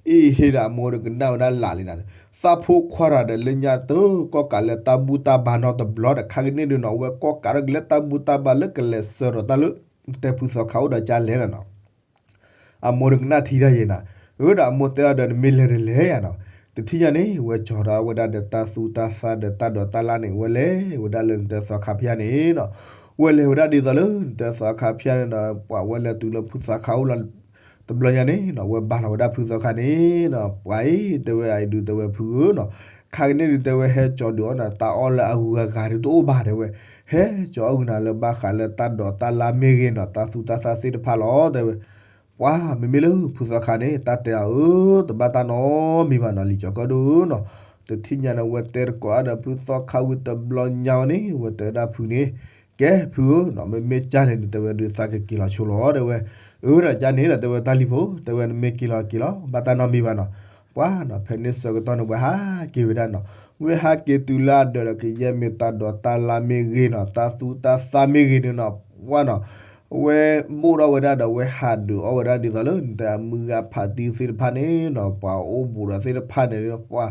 အ့ဟ့ဒီးအမိၢ်ဒီးကနၣ်ဝဲဒၣ်လၢ်လံနၤ, သးဖိခွါတဂၤဒီးလၢညါတကီၢ်ကးလၢတၢ်ဘူၣ်တၢ်ဘါနီတဘျီဒီး ခါကန့ၣ်ဒုးနီၤ အဝဲကီၢ်ကးဒီးကလဲၤတၢ်ဘူၣ်တၢ်ဘါလၢကလဲၤဆှၢဒီးတၢ်လၢ တဲဖုသီခါအိၣ်ဒီးကလဲၤလီၤနီၤ အမိၢ်ဒီးကနၣ်ထံတၢ်ယဲနၤ, အၢဒီးအမိၢ်တဲအီၤဒီး နမ့ၢ်လဲၤဒီးလဲၤယၤနီၤ, တထံၣ်ညါန့ၣ် ဝဲကၠီၤဒီးဝဲဒၣ်ဒီးတၢ်သူတၢ်သၣ်ဒီးတၢ်ဒိးတၢ်လၣ်န့ၣ် ဝဲလဲၤဝဲဒၣ်လၢနတဲသီခါဖၠါန့ၣ်နီၤ, ဝဲလဲၤဝဲဒၣ်ဒ်သိးလၢနတဲသီခါဖၠါန့ၣ်ဒီး ပှၤဝဲလဲၤတုၤလၢဖုသီခါအိၣ်လီၤ တဘျီညါန့ၣ်နီၤ ဝဲဘၣ်လီၤဝဲဒၣ်ဖုသီခါန့ၣ်နီၤ ပှၤအံၤ တဲဝဲအံၤဒုး တဲဝဲဖုဧၢနီၤ, ခါကန့ၣ်ဒုး တဲဝဲဟဲကၠီၤဒုးအီၣ်နၤ တၢ်အီၣ်လၢအဂုၤအဂၤဒုးတအိၣ်ဘၣ် တဲဝဲ, ဟဲကၠီၤအီၣ်ဂုၤနၤလၢဘၣ်ဃးလၢတၢ်ဒိးတၢ်လၣ်မ့ၢ်ဂ့ၤနီၤ တၢ်သူတၢ်သၣ်သ့ၣ်တဖၣ်လီၤ တဲဝဲ ပှၤမ့မ့ၢ်လၢဖုသီခါန့ၣ် တၢ်တဲအီၤဧၢ တဘၣ်တၢ်နီတမံၤဘၣ်နီၤ လံာ်ကၠီၤကၢၣ်ဒိၣ်နီၤ, တထံၣ်ညါန့ၣ် ဝဲတဲတကိးအါဒီးဖုသီခါဝံၤတဘျီညါန့ၣ် ဝဲတဲဝဲဒၣ်ဖုန့ၣ်, ကဲဖုဧၢနီၤ မ့မ့ၢ်ကၢ်န့ၣ်ဒုး တဲဝဲဒုးသးကက့ၤလီၤဆိလီၤ တဲဝဲ, အၢဒီးကၢ်န့ၣ်ဒီး တဲဝဲတၢ်လံၤဖိ တဲဝဲနမ့ၢ်က့ၤလီၤက့ၤလီၤ ဘၣ်တၢ်နီတမံၤဘၣ်နီၤ, ပှၤနီၤ ဖဲန့ၣ်ဆၢကတီၢ်န့ၣ် ဝဲဟးက့ၤဝဲဒၣ်နီၤ, ဝဲဟးက့ၤတုၤလၢအဒၢးဒီး ကယဲၢ်မ့ၢ်တၢ်ဒိးတၢ်လၣ်မ့ၢ်ဂ့ၤနီၤ တၢ်သူတၢ်သၣ်မ့ၢ်ဂ့ၤန့ၣ်နီၤ ပှၤနီၤ ဝဲဘိၣ်ထီၣ်ဝဲဒၣ်ဒီး ဝဲဟးဒုးအီၣ်ဝဲဒၣ်ဒ်သိးလၢ နတဲအမုၢ်ဂၤဖးတံၢ်သ့ၣ်တဖၣ်န့ၣ်နီၤ ပှၤအိၣ်ဘူးဒီးသ့ၣ်တဖၣ်န့ၣ် ပှၤ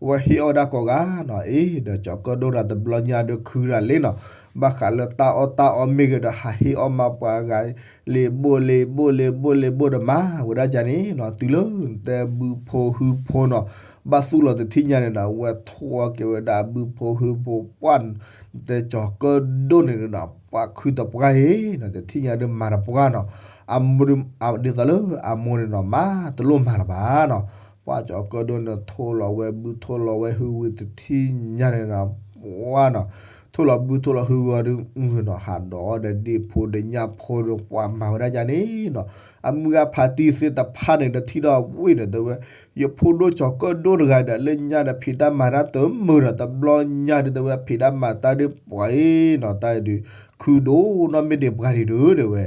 ဝဲဟ့ၣ်အီၣ်ဝဲဒၣ်ကိးဂၤနီၤ အ့ဒီးကၠီၤကၢၣ်ဒိၣ်ဒီးတဘျီညါဒုးခုရၤလံနီၤ, ဘၣ်ဃးလၢတၢ်အီၣ်တၢ်အီမ့ၢ်ဂ့ၤဒီး ဟးဟ့ၣ်အီၣ်မးပှၤဂၤ လ့ၤဘိၣ်လ့ၤဘိၣ်လ့ၤဘိၣ်လ့ၤဘိၣ်ဒီးမၤဝဲဒၣ်ကၢ်န့ၣ်နီၤ တုၤလၢနတဲဘုဖိဟုဖိနီၤ ဘၣ်သူၣ်လီၤတထံၣ်ညါန့ၣ်နီၤ ဝဲထိၣ်က့ၤဝဲဒၣ်ဘုဖိဟုဖိပှၢ် နတဲကၠီၤကၢၣ်ဒိၣ်န့ၣ်နီၤ ပှၤခုတပှၢ်အံၤနီၤ တထံၣ်ညါဒုးမၤတပှၢ်နီၤ, အမ ဒ်သိးလၢအမိၢ်န့ၣ်နီၤ မၤတလိၣ်မၤလၢၤဘၣ်နီၤ, ပှၤကၠီၤကၢၣ်ဒိၣ်န့ၣ်ထိၣ်လီၤဝဲဘုထိၣ်လီၤဝဲဟုဝံၤတထံၣ်ညါန့ၣ်နီၤ ပှၤနီၤ ထိၣ်လီၤဘုထိၣ်လီၤဟုဝံၤအီၤဒုးနီၤ ဟးဒီးအီၣ်ဒီးဒ့ၣ်ဖိဒီးညၣ်ဖိဒီး ပှၤမၤဝဲဒၣ်ကၢ်န့ၣ်နီၤ, အမုၢ်ဂၤဖးတံၢ်သ့ၣ်တဖၣ်န့ၣ်ဒီးထံၣ်ဒီးဝ့ၢ်ဒီးတဲဝဲ ယဖိဒိၣ်ကၠီၤကၢၣ်ဒိၣ်တဂၤဒီး လၢညါဒီးဖံးတၢ်မၤတၢ်တမုာ်ဒီး တဘျီညါဒုးတဲဝဲ ဖံးတၢ်မၤတၢ်ဒုးပှၤအံၤနီၤ တၢ်အံၤဒုး ခုဒိၣ်နီၢ်မ့ၢ်ဒံးပှၤဒံးဒုးတဲဝဲ,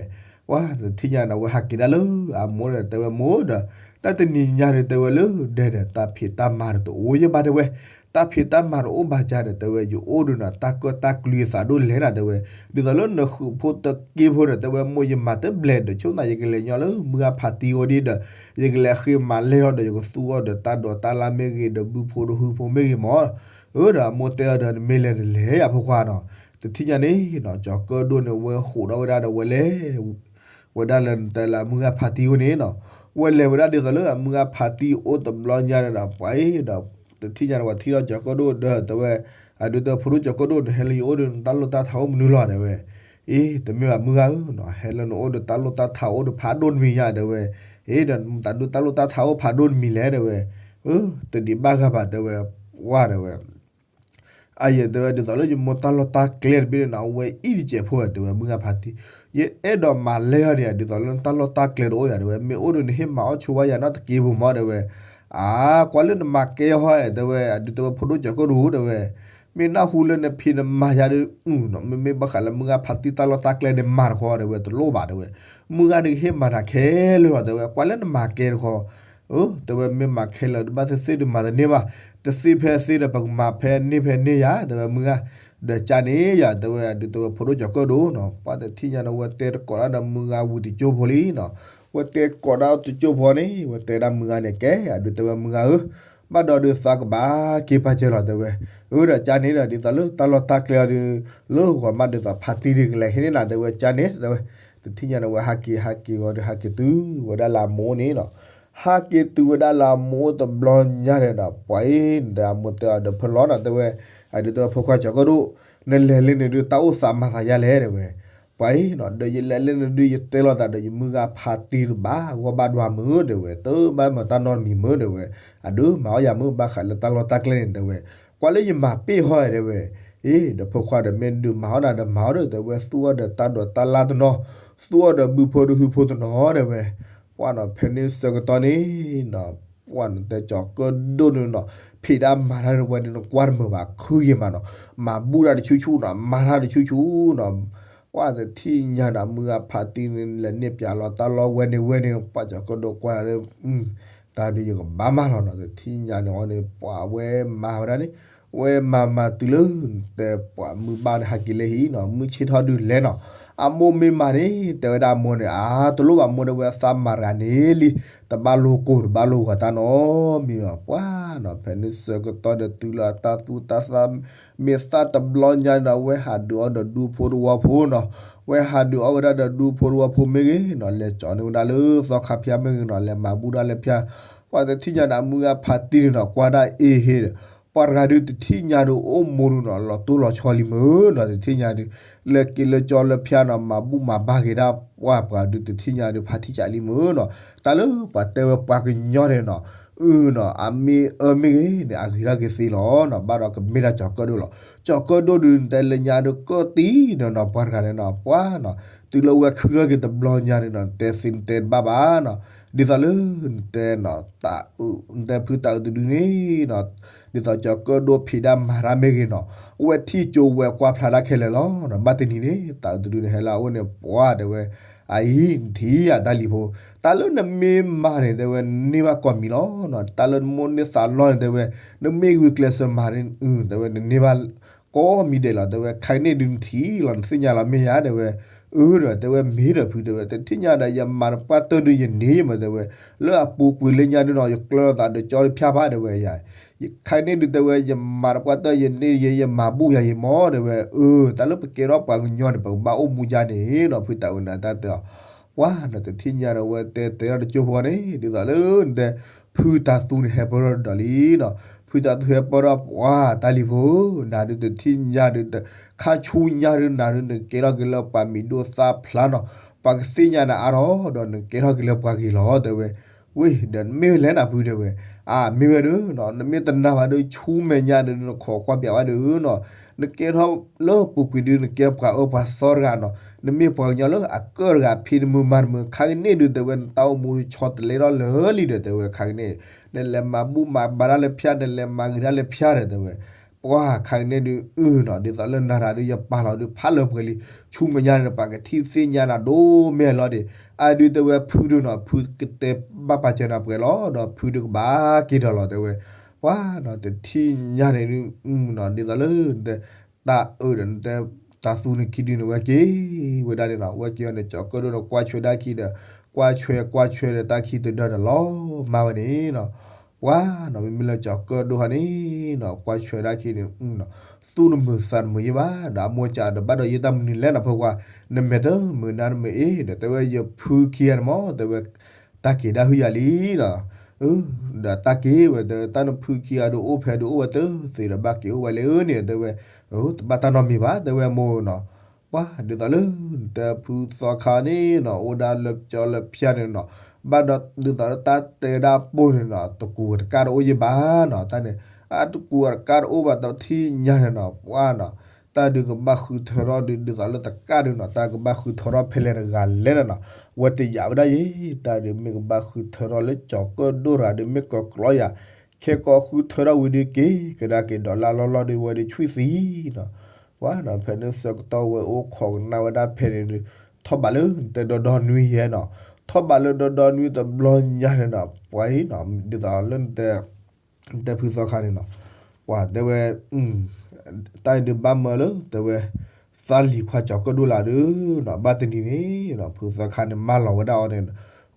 ပှၤတထံၣ်ညါန့ၣ် ဝဲဟးက့ၤဒၣ်လၢအမိၢ်ဒီးတဲဝဲမိၢ်ဒီး တၢ်တနံၤညါဒုးတဲဝဲလၢဒဲဒီး တၢ်ဖံးတၢ်မၤဒီးတအိၣ်ယဲဘၣ်တဲဝဲ, တၢ်ဖံးတၢ်မၤတအိၣ်ဘၣ်ကၢ်ဒီးတဲဝဲ ယအိၣ်ဒုးနီၤ တၢ်ကၢၣ်တၢ်ကျူအသးဒိၣ်လဲၣ်နၤတဲဝဲ, ဒ်သိးလၢနဃုာ်ဖိတက့ဖိဒီးတဲဝဲ မိၢ်ယမၤတဘျဲးဒီး ဆိၣ်သးယကလဲၤညီလၢမုၢ်ဂၤဖးတံၢ်အအိၣ်ဒံးဒီး ယကလဲၤဃ့မၤလဲၢ်ထီၣ်ဒီး ယကသူၣ်အီၣ်ဒီးတၢ်ဒိးတၢ်လၣ်မ့ၢ်ဂ့ၤဒီး ဘုဖိဒီးဟုဖိမ့ၢ်ဂ့ၤမး, အၢဒီးအမိၢ်တဲအီၤဒီး နမ့ၢ်လဲၤတလဲၤယၤဖိခွါနီၤ, တထံၣ်ညါန့ၣ်နီၤ ကၠီၤကၢၣ်ဒိၣ်န့ၣ် ဝဲဟးဒီးဝဲဒၣ်ဒီးဝဲလဲၤ ဝဲဒၣ်လၢနတဲလၢအမုၢ်ဂၤဖးတံၢ်အအိၣ်န့ၣ်နီၤ, ဝဲလဲၤဝဲဒၣ်ဒ်သိးလၢအမုၢ်ဂၤဖးတံၢ်အအိၣ်တဘျီညါန့ၣ်ဒီး ပှၤအံၤဒီး တထံၣ်ညါန့ၣ် ပှၤထံၣ်ထီၣ်ကၠီၤကၢၣ်ဒိၣ်ဒီးတဲဝဲ, အဒုးတဲဖိဒိၣ်ကၠီၤကၢၣ်ဒိၣ် နဟဲလၢယအိၣ်ဒီး နတၢ်လိၣ်တၢ်ထးအိၣ်မနုၤလီၤတဲဝဲ, အ့ တမ့ၢ်ဘၣ်မုၢ်ဂၤဧၢနီၤ ဟဲလၢနအိၣ်ဒီးတၢ်လိၣ်တၢ်ထးအိၣ်ဒီးဖးဒိၣ်တမံၤညါတဲဝဲ, အ့ဒီးတၢ်ဒုးတၢ်လိၣ်တၢ်ထးအိၣ်ဖးဒိၣ်တမံၤလဲၣ်တဲဝဲ, အၢ တဒံးဘၣ်ဂၤဘၣ်တဲဝဲ, ဝါတဲဝဲ အယဲၢ်တဲဝဲ ဒ်သိးလၢယမိၢ်တၢ်လီၢ်တၢ်ကျဲတဘ့ၣ်န့ၣ်နီၤ အဝဲအံၣ်တစဲးဖိဝဲတဲဝဲ မုၢ်ဂၤဖးတံၢ်, ယအဲၣ်ဒိးမၤလဲၢ်ထီၣ်ဒံးဧါ ဒ်သိးလၢနတၢ်လီၢ်တၢ်ကျဲတအိၣ်ယၤတဲဝဲ, မ့ၢ်အိၣ်ဒီးနဟ့ၣ်မၤအီၣ်ဆိဝါယၤနီတက့ၢ်ဖိမးတဲဝဲ, အါ ကွၢ်လၢနမၤကဲဟီၣ်ဧါတဲဝဲ, အဒုးတဲဝဲဖိဒိၣ်ကၠီၤကၢၣ်ဒိၣ်တဲဝဲ, မ့ၢ်နၢ်ဟူလၢနဖံးနမၤယၤဒီး မ့မ့ၢ်ဘၣ်ဃးလၢမုၢ်ဂၤဖးတံၢ်တၢ်လီၢ်တၢ်ကျဲန့ၣ်မၤတခီ တဲဝဲ တလိၣ်ဘၣ် တဲဝဲ, မုၢ်ဂၤန့ၣ်ကဟ့ၣ်မၤနၤခဲလၢာ်လီၤ တဲဝဲ, ကွၢ်လၢနမၤကဲတခီ တဲဝဲ မ့ၢ်မၤခဲလၢာ်ဒီးဘၣ်သ့ၣ်သ့ၣ်ဒီးမၤတန့ၢ်ဘၣ်, တသ့ဖဲသ့ဒီး ပကမၤဖဲန့ၢ်ဖဲန့ၢ်ယၤ တဲဝဲ မုၢ်ဂၤ, ဒီးကန့ၣ်ယၤ တဲဝဲ ဒုးတဲဝဲ ဖိဒိၣ်ကၠီၤကၢၣ်ဒိၣ်နီၤ ပှၤတထံၣ်ညါန့ၣ် ဝဲတဲတကိးဒၣ်ဒီးမုၢ်ဂၤဝံၤတကၠိဖိလံနီၤ, ဝဲတဲကိးဒၣ်တကၠိဖိန့ၣ် ဝဲတဲဒၣ်မုၢ်ဂၤန့ၣ် ကဲ ဒုးတဲဝဲ မုၢ်ဂၤဧၢ ဘၣ်ဒီးဒုးသးကဘၣ်က့ၤပာ်စၢၤလီၤ တဲဝဲ, အၢ ဒီးကန့ၣ်ဒီး ဒ်သိးလၢတၢ်လီၢ်တၢ်ကျဲအီၤဒီး လၢဂီၤမးဒ်သိးဖးတံၢ်ဒုးကလဲၤဟ့ၣ်န့ၢ်နၤ တဲဝဲ ကန့ၣ် တဲဝဲ, တထံၣ်ညါန့ၣ် ဝဲဟးက့ၤ ဟးက့ၤဂီၤဒီး ဟးက့ၤတုၤဝဲဒၣ်လၢအမိၢ်န့ၣ်နီၤ, ဟးက့ၤတုၤဝဲဒၣ်လၢအမိၢ်တဘျီညါန့ၣ်ဒီး ပှၤအံၤ နတဲအမိၢ်တဲအီၤဒီး ဖဲလီၤနီၤ တဲဝဲ, ဒုးတဲဝဲ ဖိခွါကၠီၤကၢၣ်ဒိၣ်, နလဲၤလၢန့ၣ်ဒုး တၢ်အိၣ်သးမၤသးယါလဲၣ် တဲဝဲ, ပှၤအံၤနီၤ ဒီးယလဲၤလၢန့ၣ်ဒုး ယတဲလိာ်သးဒီး ယမုၢ်ဂၤဖးတံၢ်တဘၣ် ဂီၢ်ဘၣ်ဒွးမုၢ် တဲဝဲ, တဘၣ်မၤတၢ်နီတမံၤမုၢ် တဲဝဲ, အဒုးမၤအီၣ်ယၤမုၢ် ဘၣ်ဃးလၢတၢ်လီၢ်တၢ်ကျဲန့ၣ် တဲဝဲ, ကွၢ်လၢယမၤပ့ၢ်ဟီ တဲဝဲ, အ့ ဒီးဖိခွါဒီး မ့ၢ်ဒုးမၤအီၣ်နၤဒီးမၤအီၣ်ဒီး တဲဝဲ, သူအီၤဒီးတၢ်ဒိးတၢ်လၢ်တနီၤ, သူအီၤဒီးဘုဖိတဟုဖိတနီၤ တဲဝဲ, ပှၤနီၤ ဖဲန့ၣ်ဆၢကတီၢ်န့ၣ်နီၤ ပှၤနီၤ တဲကၠီၤကၢၣ်ဒိၣ်န့ၣ်နီၤ ဖံးတၢ်မၤတၢ်န့ၣ် ဝဲန့ၣ်နကွၢ်တမုာ်ဘၣ် ခုဂ့ၤမးနီၤ, မၤဘူၣ်တၢ်တဆူၣ်ဆူၣ်နီၤ မၤတၢ်တဆူၣ်ဆူၣ်နီၤ, ပှၤတထံၣ်ညါန့ၣ် မုၢ်ဂၤဖးတံၢ်န့ၣ် လဲၤန့ၢ်ပၠးလီၤတၢ်လီၢ်ဝဲန့ၣ်ဝဲန့ၣ် ပှၤကၠီၤကၢၣ်ဒိၣ်ကွၢ်လၢ တၢ်ဒုးယကဘၣ်မၤလီၤနီၤ တထံၣ်ညါန့ၣ်အီၤန့ၣ် ပှၤဝဲမၤဝဲဒၣ်န့ၣ်, ဝဲမၤမၤတုၤလၢ တဲပှၤမုၢ်ဘၣ်န့ၣ် ဟးက့ၤလၢဟံၣ်နီၤ မုၢ်ဆ့ၣ်ထီၣ်ဒုးလဲၤနီၤ, အမိၢ်မ့ၢ်မၤန့ၣ် တဲဝဲဒၣ်အမိၢ်န့ၣ် အါ တလိၣ်ဘၣ်မိၢ် တဲဝဲ သးမၤတဂၤန့ၣ်လံ, တဘၣ်လိကိၢ် တဘၣ်လိဂီၤတၢ်နီတမံၤဘၣ် ပှၤနီၤ ဖဲန့ၣ်ဆၢကတီၢ်ဒီးတုၤလၢအတၢ်သူၣ်တၢ်သး မ့ၢ်သၣ်တဘျီညါဒီး ဝဲဟးဒုးအီၣ်ဒီးဒူဖိတဝီဖိနီၤ, ဝဲဟးဒုးအီၣ်ဝဲဒၣ်ဒီးဒူဖိတဝီဖိမ့ၢ်ဂ့ၤနီၤ လဲၤကၠီန့ၢ်ဝဲဒၣ်လၢသီခါဖၠါမ့ၢ်ဂ့ၤနီၤ လဲၤမၤဘူၣ်ဒၣ်လၢဖၠါ, ပှၤတထံၣ်ညါန့ၣ် အမုၢ်ဂၤဖးတံၢ်န့ၣ်နီၤ ကွၢ်ဒၣ်အ့ဟ့ဒီး ပှၤတဂၤဒုးတထံၣ်ညါဒီး အိၣ်မူဒုးနီၤ လီၤတိၢ်လီၤဆီလံမုၢ်နီၤ တထံၣ်ညါဒုး လၢက့ၤလၢကၠီလၢဖၠါနီၤ မၤဘူၣ်မၤဘါက့ၤဒၣ် ပှၤပှၤဒုးတထံၣ်ညါဒုး ဖးထံကးလံမုၢ်နီၤ, တၢ်လၢပှၤတဲဝဲပှၤကညီန့ၣ်နီၤ အုနီၤ အမ့ၢ်အၢမ့ၢ်ဂ့ၤန့ၣ် အဂ့ၤထီၣ်က့ၤသ့လီၤနီၤ, ဘၣ်ဒီးကမ့ၢ်ဒၣ်ကၠီၤကၢၣ်ဒိၣ်လီၤ, ကၠီၤကၢၣ်ဒိၣ်ဒုး နတဲလၢညါဒုးကၢၣ်တံၢ်နီၤနီၤ ပှၤတဂၤန့ၣ်နီၤ ပှၤနီၤ တုၤလၢဝဲခုထီၣ်က့ၤတဘျီညါန့ၣ်နီၤ နတဲသ့နတဲတဘၣ်ဘၣ်နီၤ, ဒ်သိးလၢ နတဲနီၤ တၢ်အုး နတဲဖုတၢ်အုးတဒုန့ၣ်နီၤ ဒ်သိးကၠီၤကၢၣ်ဒိၣ်ဖံးဒၣ်မၤတၢ်မ့ၢ်ဂ့ၤနီၤ အဝဲထံၣ်ကၠိဝဲကွၢ်ဖျါဒၣ်ခဲလၢာ်လီၤနီၤ, ဘၣ်တနံၤန့ၣ် တၢ်အုးတဒုန့ၣ် ဟဲလၢအအိၣ်န့ၣ် ပှၤတဲဝဲ အအံၤ နထံၣ်ယၤတၢ်လံၤဖိ, တၢ်လၢနမ့ၢ်မၤန့ၣ် တဲဝဲ နန့ၢ်ဘၣ်ကိးမံၤလီၤနီၤ, တၢ်လၢနမိၢ်န့ၢ်သးလီန့ၣ် တဲဝဲ နမ့ၢ်ဂုာ်ကျဲးစၢးမၤန့ၣ် တဲဝဲ နန့ၢ်ဘၣ် ကိးမံၤဒဲးလီၤ တဲဝဲ ခဲကနံၣ်ဒုးနထံၣ်လီၤ နသ့ၣ်ညါလီၤမ့ၢ်ယၤ တဲဝဲ, အၢဒီး တဲဝဲ မ့ၢ်ဒီးဖု တဲဝဲ တထံၣ်ညါဒီး ယမၤတပှၢ်တၢၢ်ဒုးယန့ၢ်မး တဲဝဲ, လၢအပူၤကွံာ်လၢညါဒုးနီၤ ယကျၢၤလိာ်သးဒီးကၠီတဖၠါဘၣ် တဲဝဲယၤ ခဲကနံၣ်ဒုး တဲဝဲ ယမၤတပှၢ်တၢၢ်ယန့ၢ်ယဲ ယမၤဘူၣ်ယၤယံၤမး တဲဝဲ, အၢ တၢ်လၢပကဲထီၣ်ပှၤကညီန့ၣ် ပကဘၣ်အိၣ်မူယါန့ၣ်နီၤ ဖုတၢ်အုးန့ၣ် တၢ်တဲအီၤ ပှၤနီၤ တထံၣ်ညါဒီး ဝဲတဲတဲထီၣ်တကၠိဖိန့ၣ် ဒ်သိးလၢ နတဲ ဖုတၢ်သူန့ၣ် ဟဲပၢၢ်ထီၣ်ဒီးလံနီၤ, ဖုတၢ်သူဟဲပၢၢ်ထီၣ် ပှၤတၢ်လံၤဖိ နၤဒုးတထံၣ်ညါဒုး ခါဆူညါဒုး နၤဒုး နကဲထီၣ်က့ၤလၢပှၤမံၤဒိၣ်သၣ်ဖျါနီၤ, ပှၤကသ့ၣ်ညါနၤအါထီၣ်ဒီး နကဲထီၣ်က့ၤလၢပှၤဂ့ၤလီၤ တဲဝဲ, ဝ့ၢ် ဒီးနမ့ၢ်ဝဲလဲၣ်နၤဖု တဲဝဲ, အါ မ့ၢ်ဝဲဒုးနီၤ နမ့ၢ်တနာ်ဘၣ်ဒုး ဆူမဲာ်ညါဒုး နခိးကွၢ်ပၠးဝဲဒုးနီၤ, နကဲထီၣ်လၢပူၤကွံာ်ဒုး နကဲပှၤအၢပှၤသီတဂၤနီၤ, နမ့ၢ်ပှၤကညီလၢအကၢၣ်တဂၤ ဖံးတမုာ်မၤတမုာ် ခဲကနံၣ်ဒုး တဲဝဲ နတၢ်အိၣ်မူဒုး ဆီတလဲထီၣ်လၢာ်လံဒီး တဲဝဲ ခဲကနံၣ် နလဲၤမၤဘူၣ်မၤဘါတၢ်လၢဖၠါ နလဲၤမၤဂ့ၤတၢ်လၢဖၠါဒီး တဲဝဲ, ပှၤ ခဲကနံၣ်ဒုး အုနီၤ ဒ်သိးလၢနၤတၢ်ဒုး ယပာ်လီၤဒုး ဖးလၢပှဲၤလံ, ဆူမဲာ်ညါန့ၣ် ပှၤကထံၣ်သ့ၣ်ညါနၤဒိၣ်မ့ၢ်လီၤဒံး, အါဒုး တဲဝဲ ဖုဒုးနီၤ ဖုကတဲဘၣ်ပာ်စၢၤနၤပှဲၤလီၤ ဒီးဖုဒုးကဘၣ်က့ၤဒီးလီၤ တဲဝဲ, ပှၤနီၤ တထံၣ်ညါန့ၣ်ဒုး နီၤ ဒ်သိးလၢ နတဲ တၢ်အၢဒီး နတဲ တၢ်သူန့ၣ်ခံဒုးန့ၣ် ဝဲက့ၤဝဲဒၣ်န့ၣ်နီၤ, ဝဲက့ၤအီၤန့ၣ် ကၠီၤကၢၣ်ဒိၣ်ဒီး ကွၢ်ဆွဲဒၣ်ခံဒီး ကွၢ်ဆွဲ ကွၢ်ဆွဲဒီး တၢ်ခံတဒၢဒီး လီၤမၢ်ဝဲန့ၣ်နီၤ, ပှၤနီၤ မ့မ့ၢ်လၢကၠီၤကၢၣ်ဒိၣ်ဟီန့ၣ်နီၤ ကွၢ်ဆွဲဒၣ်ခံန့ၣ် သူၣ်တမုာ်သးတမုာ်ယဲဘၣ် ဒီးအမိၢ်ကဒီး ဘၣ်ဒီးယဲတၢ်မနုၤလဲၣ်နီၤ ဖိခွါ, နမဲာ်တမုာ်နါတမုာ်အ့ၣ်ဒီး တဲဝဲ ယဖုခံဂၤန့ၣ်မး တဲဝဲ တၢ်က့ၤဒၣ်ဟုၣ်ယၤလံနီၤ, ဒီးတၢ်က့ၤဝဲ တဲဝဲ တၢ်နဖုခံဂၤဒုးအိၣ်ဖဲဒုးအိၣ်ဝဲတသ့ဒီး ဘၣ်က့ၤအိၣ်ဝဲလၢန့ၣ် တဲဝဲ, တဘၣ်တၢ်နီတမံၤဘၣ် တဲဝဲမိၢ်နီၤ, ပှၤဒ်သိးလၢ နတဲဖုသီခါန့ၣ်နီၤ အိၣ်ဒၣ်လၢကၠီလၢဖၠါန့ၣ်နီၤ, ဘၣ်ဒီးဒ်သိးလၢတၢ်တဲဒၣ်ပိၢ်န့ၣ်နီၤ တကူးတကၢ်တအိၣ်ယဲဘၣ်နီၤ, တၢ်န့ၣ် အတကူးတကၢ်တအိၣ်ဘၣ် တထံၣ်ညါန့ၣ်နီၤ ပှၤနီၤ တၢ်ဒုးကဘၣ်ဃုထၢထီၣ်ဒုး ဒ်သိးလၢတကၢ်ဒုးနီၤ တၢ်ကဘၣ်ဃုထၢထီၣ်ဖဲလဲၣ်တဂၤလဲၣ်နီၤ, ဝဲတယာ်ဝဲဒၣ်ယဲ, တၢ်ဒုးမ့ၢ်ကဘၣ်ဃုထၢထီၣ်လၢကၠီၤကၢၣ်ဒိၣ်တဂၤဒုး မ့ၢ်ကကျီယၤ ခဲကိးဃုထၢထီၣ်ဝံၤဒီးက့ၤကဒါက့ၤဒီးလၢ်လီၢ်လီၢ်ဒီးဝဲဒီးဆွံၣ်သံနီၤ, ပှၤနီၤ ဖဲန့ၣ်ဆၢကတီၢ်ဝဲအိၣ်ခိးကနၣ်ဝဲဒၣ်ဖဲန့ၣ်ဒီး ထီၣ်ဘးလၢနတဲဒီဒီနွံယဲနီၤ, ထီၣ်ဘးလၢဒီဒီနွံတဘျီညါန့ၣ်နီၤ ပှၤအံၤနီၤ ဒ်သိးလၢနတဲ နတဲဖုသီခါန့ၣ်နီၤ, ပှၤတဲဝဲ တၢ်အံၤဒုးဘၣ်မၢလၢ တဲဝဲ သးလံၤခွါကၠီၤကၢၣ်ဒိၣ်လၢ်ဒီးနီၤ ဘၣ်တနံၤန့ၣ်နီၤ ဖုသီခါန့ၣ်မၢလီၤဝဲဒၣ်အီၤန့ၣ်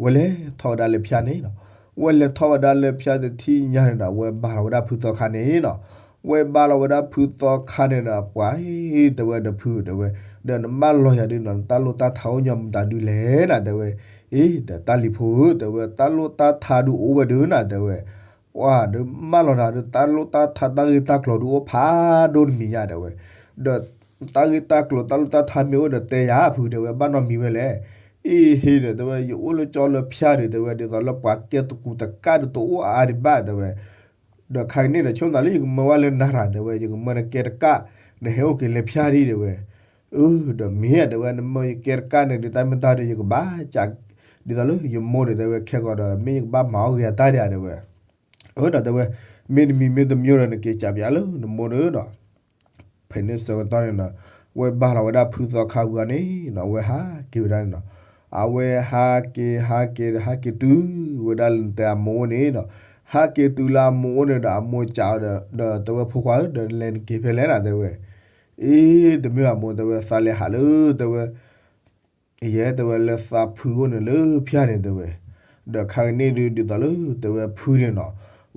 ဝဲလဲၤထီၣ်ဝဲဒၣ်လၢဖၠါန့ၣ်နီၤ, ဝဲလဲၤထီၣ်ဝဲဒၣ်လၢဖၠါတထံၣ်ညါန့ၣ်ဒီး ဝဲဘၣ်လီၤဝဲဒၣ်ဖုသီခါန့ၣ်နီၤ, ဝဲဘၣ်လီၤဝဲဒၣ်ဖုသီခါန့ၣ်ဒီး ပှၤအံၤ တဲဝဲဒီးဖုတဲဝဲ ဒီးနမၢလီၤယၤဒုးနီၤ နတၢ်လိၣ်တၢ်ထးအိၣ်ညီမတၤဒုးလဲၣ်နၤ တဲဝဲ, အ့ ဒီးတၢ်လံၤဖိဧၢ တဲဝဲ တၢ်လိၣ်တၢ်ထးဒုးအိၣ်ဝဲဒုးနၤ တဲဝဲ ပှၤဒီးမၢလီၤနၤဒီး တၢ်လိၣ်တၢ်ထးတၢ်ဂ့ၢ်တၢ်ကျိၤဒုးအိၣ်ဖးဒိၣ်တမံၤညါ တဲဝဲ, ဒီးတၢ်ဂ့ၢ်တၢ်ကျိၤတၢ်လိၣ်တၢ်ထးမ့ၢ်အိၣ်ဒီးတဲယၤဖု တဲဝဲ ဘၣ်နီတမံၤဝဲလဲၣ်, အ့ဟ့ဒီး တဲဝဲ ယအိၣ်လၢကၠီလၢဖၠါဒီး တဲဝဲ ဒ်သိးလၢပှၤကဲတကူတကၣ်ဒီးတအိၣ်အါအါဒံးဘၣ် တဲဝဲ, ဒီးခါကန့ၣ်ဒီး ဆိကမိၣ်လၢယကမၢဝဲလၢနၤရၤ တဲဝဲ ယကမၢနကဲတကၣ် နဟဲအိၣ်က့ၤလၢဖၠါဒံး တဲဝဲ, အၢ ဒီးမ့ၢ်ဧါ တဲဝဲ နမၢယကဲတကၣ်န့ၣ်ဒုး တၢ်မ့ၢ်တၢ်ဒီး ယကဘၣ်ကး ဒ်သိးလၢယမိၢ်ဒီး တဲဝဲ ခဲကီးဒီး မ့ၢ်ယကဘၣ်မၤအီၣ်ဂ့ၤအတၢ်ဒံးဧါ တဲဝဲ, အၢ ဒီးတဲဝဲ မ့တမံၤမ့တမံၤဒီး နက့ၤကးပၠးလၢနမိၢ်ဒီးနီၤ ဖဲန့ၣ်ဆၢကတီၢ်န့ၣ်ဒီး ဝဲဘၣ်လီၤဝဲဒၣ်ဖုသီခါဝံၤအီၤန့ၣ်နီၤ ဝဲဟးက့ၤဝဲဒၣ်န့ၣ်နီၤ, အဝဲဟးက့ၤ ဟးက့ၤ ဟးက့ၤတုၤဝဲဒၣ်လၢနတဲအမိၢ်န့ၣ်နီၤ, ဟးက့ၤတုၤလၢအမိၢ်အိၣ်န့ၣ်ဒီး အမိၢ်ကးအီၤဒီး ဒီးတဲဝဲ ဖိခွါဧၢ ဒီးနလဲၤနက့ၤဖဲလဲၣ်နၤ တဲဝဲ, အ့ တမ့ၢ်အမိၢ် တဲဝဲ သးလဲၤဟးလၢ တဲဝဲ ယဲ တဲဝဲ လၢသးဖုအိၣ်န့ၣ်လၢဖၠါန့ၣ် တဲဝဲ, ဒီးခါကန့ၣ်ဒုး ဒ်သိးလၢ တဲဝဲ ဖုန့ၣ်နီၤ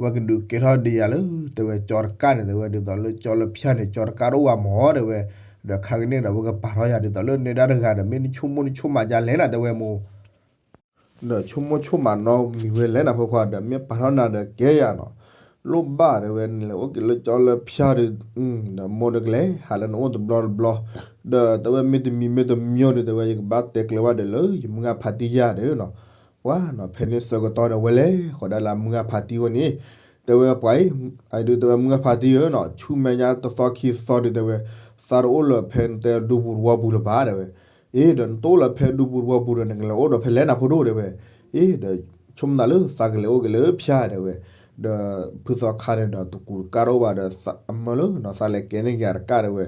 ဝဲကဒုးကဲထီၣ်ဒံးယၤလၢ တဲဝဲ ကၠီတကၣ်န့ၣ် တဲဝဲ ဒ်သိးလၢကၠီလၢဖၠါန့ၣ် ကၠီတကၣ်တအိၣ်ဘၣ်မၢ တဲဝဲ, ဒီးခါကန့ၣ်ဒီး ဝဲကပာ်ထီၣ်ယၤဒ်သိးလၢနဲဒၣ်တဂၤဒီး မ့ၢ်နဆိကမိၣ်နဆိကမးဒ်လဲၣ်နၤ တဲဝဲမိၢ် ဒီးဆိကမိၣ်ဆိကမးနီတမံၤဝဲလဲၣ်နၤ ဖိခွါ ဒီးမ့ၢ်ပာ်ထီၣ်နၤဒီးကဲယၤနီၤ, လိၣ်ဘၣ်တဲဝဲ နလဲၤအိၣ်က့ၤလၢကၠီလၢဖၠါဒီး ဒီးမိၢ်ဒီးကလဲၤဟးလၢနအိၣ်တဘျီတဘျီ, ဒီးတဲဝဲ မ့တမံၤမ့တမံၤဒီး တဲဝဲ ယကဘၣ်တဲကျဲၤဘၣ်ဒီးလၢယမုၢ်ဂၢ်ဖးတံၢ်ယၤဒီးနီၤ, ပှၤနီၤ ဖဲန့ၣ်ဆၢကတီၢ်ဒီး ဝဲလဲၤဃီၤဒၣ်လၢအမုၢ်ဂၢ်ဖးတံၢ်အအိၣ်န့ၣ်, တဲဝဲပှၤအံၤ အဒုးတဲဝဲ မုၢ်ဂၢ်ဖးတံၢ်ဧၢနီၤ ဆူမဲာ်ညါတသီခံသီဒီး တဲဝဲ သးတအိၣ်လၢဖဲနတဲဒူပူၤသဝီပူၤလၢၤဘၣ် တဲဝဲ, အ့ ဒီးနတအိၣ်လၢဖဲဒူပူၤသဝီပူၤဒီး နကလဲၤအိၣ်ဒီးဖဲလဲၣ်နၤဖိဒိၣ် တဲဝဲ, အ့ ဒီးဆိကမိၣ်သးလၢသးကလဲၤအိၣ်က့ၤလၢဖၠါ တဲဝဲ, ဒီးဖုသီခါန့ၣ်ဒီး တကူတကၣ်တအိၣ်ဘၣ်ဒီး အမၢလၢနီၤ သးလဲၤကဲန့ၢ်က့ၤအတကၣ် တဲဝဲ,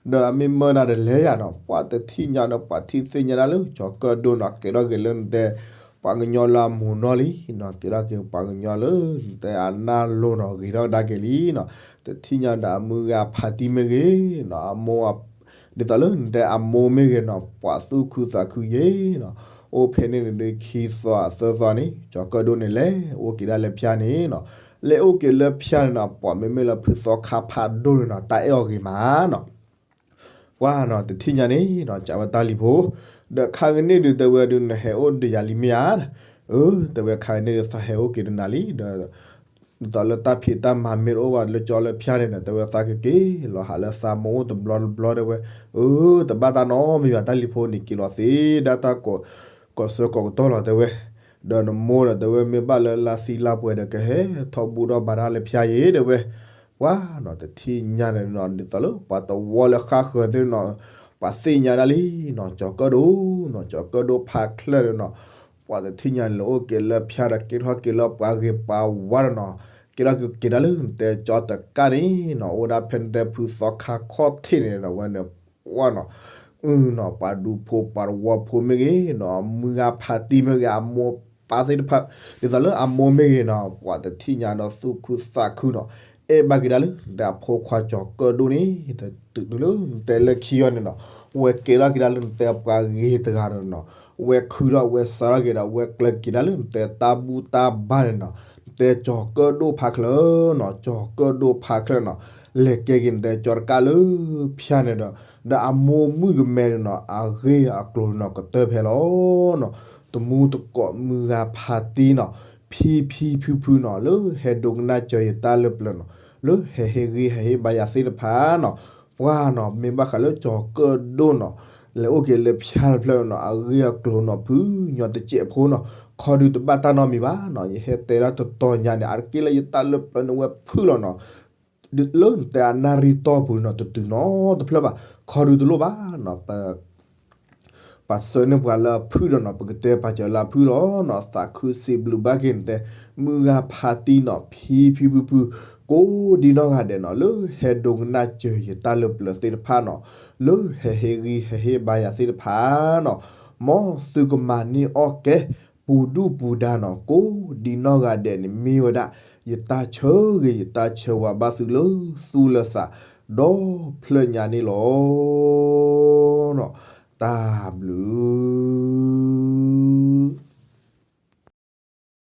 ဒီးအမ့ၢ်မၢနၤဒီးလဲၤယၤနီၤ, ပှၤတထံၣ်ညါဒီး ပှၤထံၣ်သ့ၣ်ညါဒၣ်လၢ ကၠီၤကၢၣ်ဒိၣ်နီၤ ကဲထီၣ်က့ၤလၢနတဲ ပှၤကညီလၢအမိၢ်နီၢ်လံနီၤ, ကဲထီၣ်က့ၤပှၤကညီလၢ နတဲအနၢ်လိၤနီၤ ဂ့ၤထီၣ်ကဒါက့ၤလံနီၤ, တထံၣ်ညါဒီးအမုၢ်ဂၢ်ဖးတံၢ်မ့ၢ်ဂ့ၤနီၤ အမိၢ် ဒ်သိးလၢနတဲအမိၢ်မ့ၢ်ဂ့ၤနီၤ ပှၤသူၣ်ခုသးခုယဲနီၤ, အိၣ်ဖဲန့ၣ်န့ၣ်ဒီး ခံသီသၢသီန့ၣ် ကၠီၤကၢၣ်ဒိၣ်န့ၣ် လဲၤအိၣ်က့ၤဒၣ်လၢဖၠါန့ၣ်နီၤ, လဲၤအိၣ်က့ၤလၢဖၠါန့ၣ်နီၤ ပှၤမ့မ့ၢ်လၢဖုသီခါဖးဒိၣ်န့ၣ်နီၤ တၢ်အဲၣ်အီၤဂ့ၤမးနီၤ ပှၤနီၤ တထံၣ်ညါန့ၣ်နီၤ ကးဝဲတၢ်လံၤဖိ, ဒီးခါကန့ၣ်ဒုး တဲဝဲဒုး နဟဲအိၣ်ဒီးယၤလံမ့ၢ်ဧါ, အၢ တဲဝဲ ခါကန့ၣ်ဒုး သးဟဲအိၣ်က့ၤဒီးနၤလံ ဒီး ဒ်သိးလၢတၢ်ဖံးတၢ်မၤမ့ၢ်တအိၣ်ဘၣ်လၢကၠီလၢဖၠါန့ၣ်ဒီး တဲဝဲ သးကက့ၤလီၤဟးလၢသးမိၢ်အိၣ်တဘျီတဘျီတဲဝဲ, အၢ တဘၣ်တၢ်နီတမံၤဘၣ် တၢ်လံၤဖိန့ၣ် က့ၤလီၤသ့ဒၣ်တၢ်ကိးဆၢကိးကတီၢ်လီၤတဲဝဲ, ဒီးနမိၢ်ဒီးတဲဝဲ မ့ၢ်ဘၣ်လၢလါသံလါပှဲၤဒီး ကဟဲထီၣ်ဘူၣ်ထီၣ်ဘါတၢ်လၢဖၠါယဲတဲဝဲ, ပှၤနီၤ တထံၣ်ညါန့ၣ်နီၤ ဒ်သိးလၢပှၤတဝီလၢဃၣ်ဃၢၤသ့ၣ်နီၤ ပှၤသ့ၣ်ညါဒၣ်လံနီၤ ကၠီၤကၢၣ်ဒိၣ်နီၤ ကၠီၤကၢၣ်ဒိၣ်ဖးချၢန့ၣ်နီၤ ပှၤတထံၣ်ညါန့ၣ် လဲၤအိၣ်က့ၤလၢဖၠါဒီး ကဲထီၣ်က့ၤလၢပှၤဂ့ၤပှၤဝါဒီးနီၤ ကဲထီၣ်က့ၤက့ၤဒၣ်လၢနတဲကၠီတကၣ်န့ၣ်နီၤ အိၣ်ဝဲဒၣ်ဖဲနတဲဖုသီခါခီၣ်ထံးန့ၣ်ဒီး ဝဲန့ၣ် ပှၤနီၤ ပှၤဒူဖိပှၤတဝီဖိမ့ၢ်ဂ့ၤနီၤ မုၢ်ဂၢ်ဖးတံၢ်မ့ၢ်ဂ့ၤ အမိၢ်ပၢ်သ့ၣ်တဖၣ် ဒ်သိးလၢအမိၢ်မ့ၢ်ဂ့ၤနီၤ ပှၤတထံၣ်ညါဒီးသူၣ်ခုသးခုနီၤ အဲၣ်ဘၣ်က့ၤဒၣ်လၢနတဲအဖိခွါကၠီၤကၢၣ်ဒိၣ်န့ၣ် တုၤလၢနတဲလၢခံအီၤန့ၣ်နီၤ ဝဲကဲထီၣ်က့ၤဒၣ်လၢနတဲပှၤဂ့ၤတဂၤဒီးနီၤ ဝဲခုထီၣ်ဝဲစးထီၣ်က့ၤဒီး ဝဲကျၢၤက့ၤဒၣ်လၢနတဲတၢ်ဘူၣ်တၢ်ဘါန့ၣ်နီၤ နတဲကၠီၤကၢၣ်ဒိၣ်ဖးချၢနီၤ ကၠီၤကၢၣ်ဒိၣ်ဖးချၢနီၤ လဲၤကဲက့ၤနတဲကၠီတကၣ်လၢဖၠါန့ၣ်ဒီး ဒီးအမိၢ်မုၣ်ကမဲန့ၣ်နီၤ အဂ့ၢ်အကျိၤန့ၣ်နီၤ ကတၢၢ်ဖဲလီၤနီၤ တမူတကိးမုၢ်ဂၢ်ဖးတံၢ်နီၤ ဖံဖံဖုဖုနီၤ လၢဟဲဒိကနၣ်စၢၤယတၢ်လၢပျၢၤနီၤ လၢဟဲဟ့ၣ်ဂံၢ်ဟဲဟ့ၣ်ဘါယၤသ့ၣ်တဖၣ်နီၤ ပှၤနီၤ မ့ၢ်ဘၣ်ဃးလၢကၠီၤကၢၣ်ဒိၣ်နီၤ လဲၤအိၣ်က့ၤလၢဖၠါတဖျၢၣ်နီၤ အဂ့ၢ်အကျိၤနီၤ ဖုညိတစဲးဖိနီၤ ခီဒုးတဘၣ်တၢ်နီတမံၤဘၣ်နီၤ ယဟဲတဲဒၣ်တတီၤညါန့ၣ် အါတက့ၢ်လၢယတၢ်လၢပျၢၤန့ၣ် ဝဲဖုၣ်လီၤနီၤ လၢနတဲအနၣ်ရံၣ်တီၢ်ပူၤန့ၣ်နီၤ တတုၤနီတဖျၢၣ်ဘၣ် ခီဒုးတလိၣ်ဘၣ်နီၤ ပ ပှၤဆှၢန့ၢ်ပှၤလၢအဖုၣ်ဒီးနီၤ ပကတဲပာ်စၢၤလၢအဖုၣ်လီၤနီၤ. သးခုစံးဘျုးဘၣ်က့ၤနတဲ မုၢ်ဂၤဖါတံၢ်နီၤ ဖံဖံဖုဖု ကိးဒံနီၢ်ဂၤဒဲးနီၤ လၢဟဲဒိကနၣ်စၢၤယတၢ်လၢပျၢၤသ့ၣ်တဖၣ်နီၤ လၢဟဲဟ့ၣ်ဂံၢ်ဟဲဟ့ၣ်ဘါယၤသ့ၣ်တဖၣ်နီၤ မ်သုကမၤန့ၢ်အီၣ်ကဲ ပူၤဒုၣ်ပူၤဒါနီၤ ကိးဒံနီၢ်ဂၤဒဲးန့ၣ် မ့ၢ်ဝဲဒၣ် ယတၢ်ဆၢဂ့ၤ ယတၢ်ဆၢဝါဘၣ်သုလၢသူၣ်လၢသး ဒီဖျၢၣ်ညါန့ၣ်လီၤ. တၢ်ဘျုး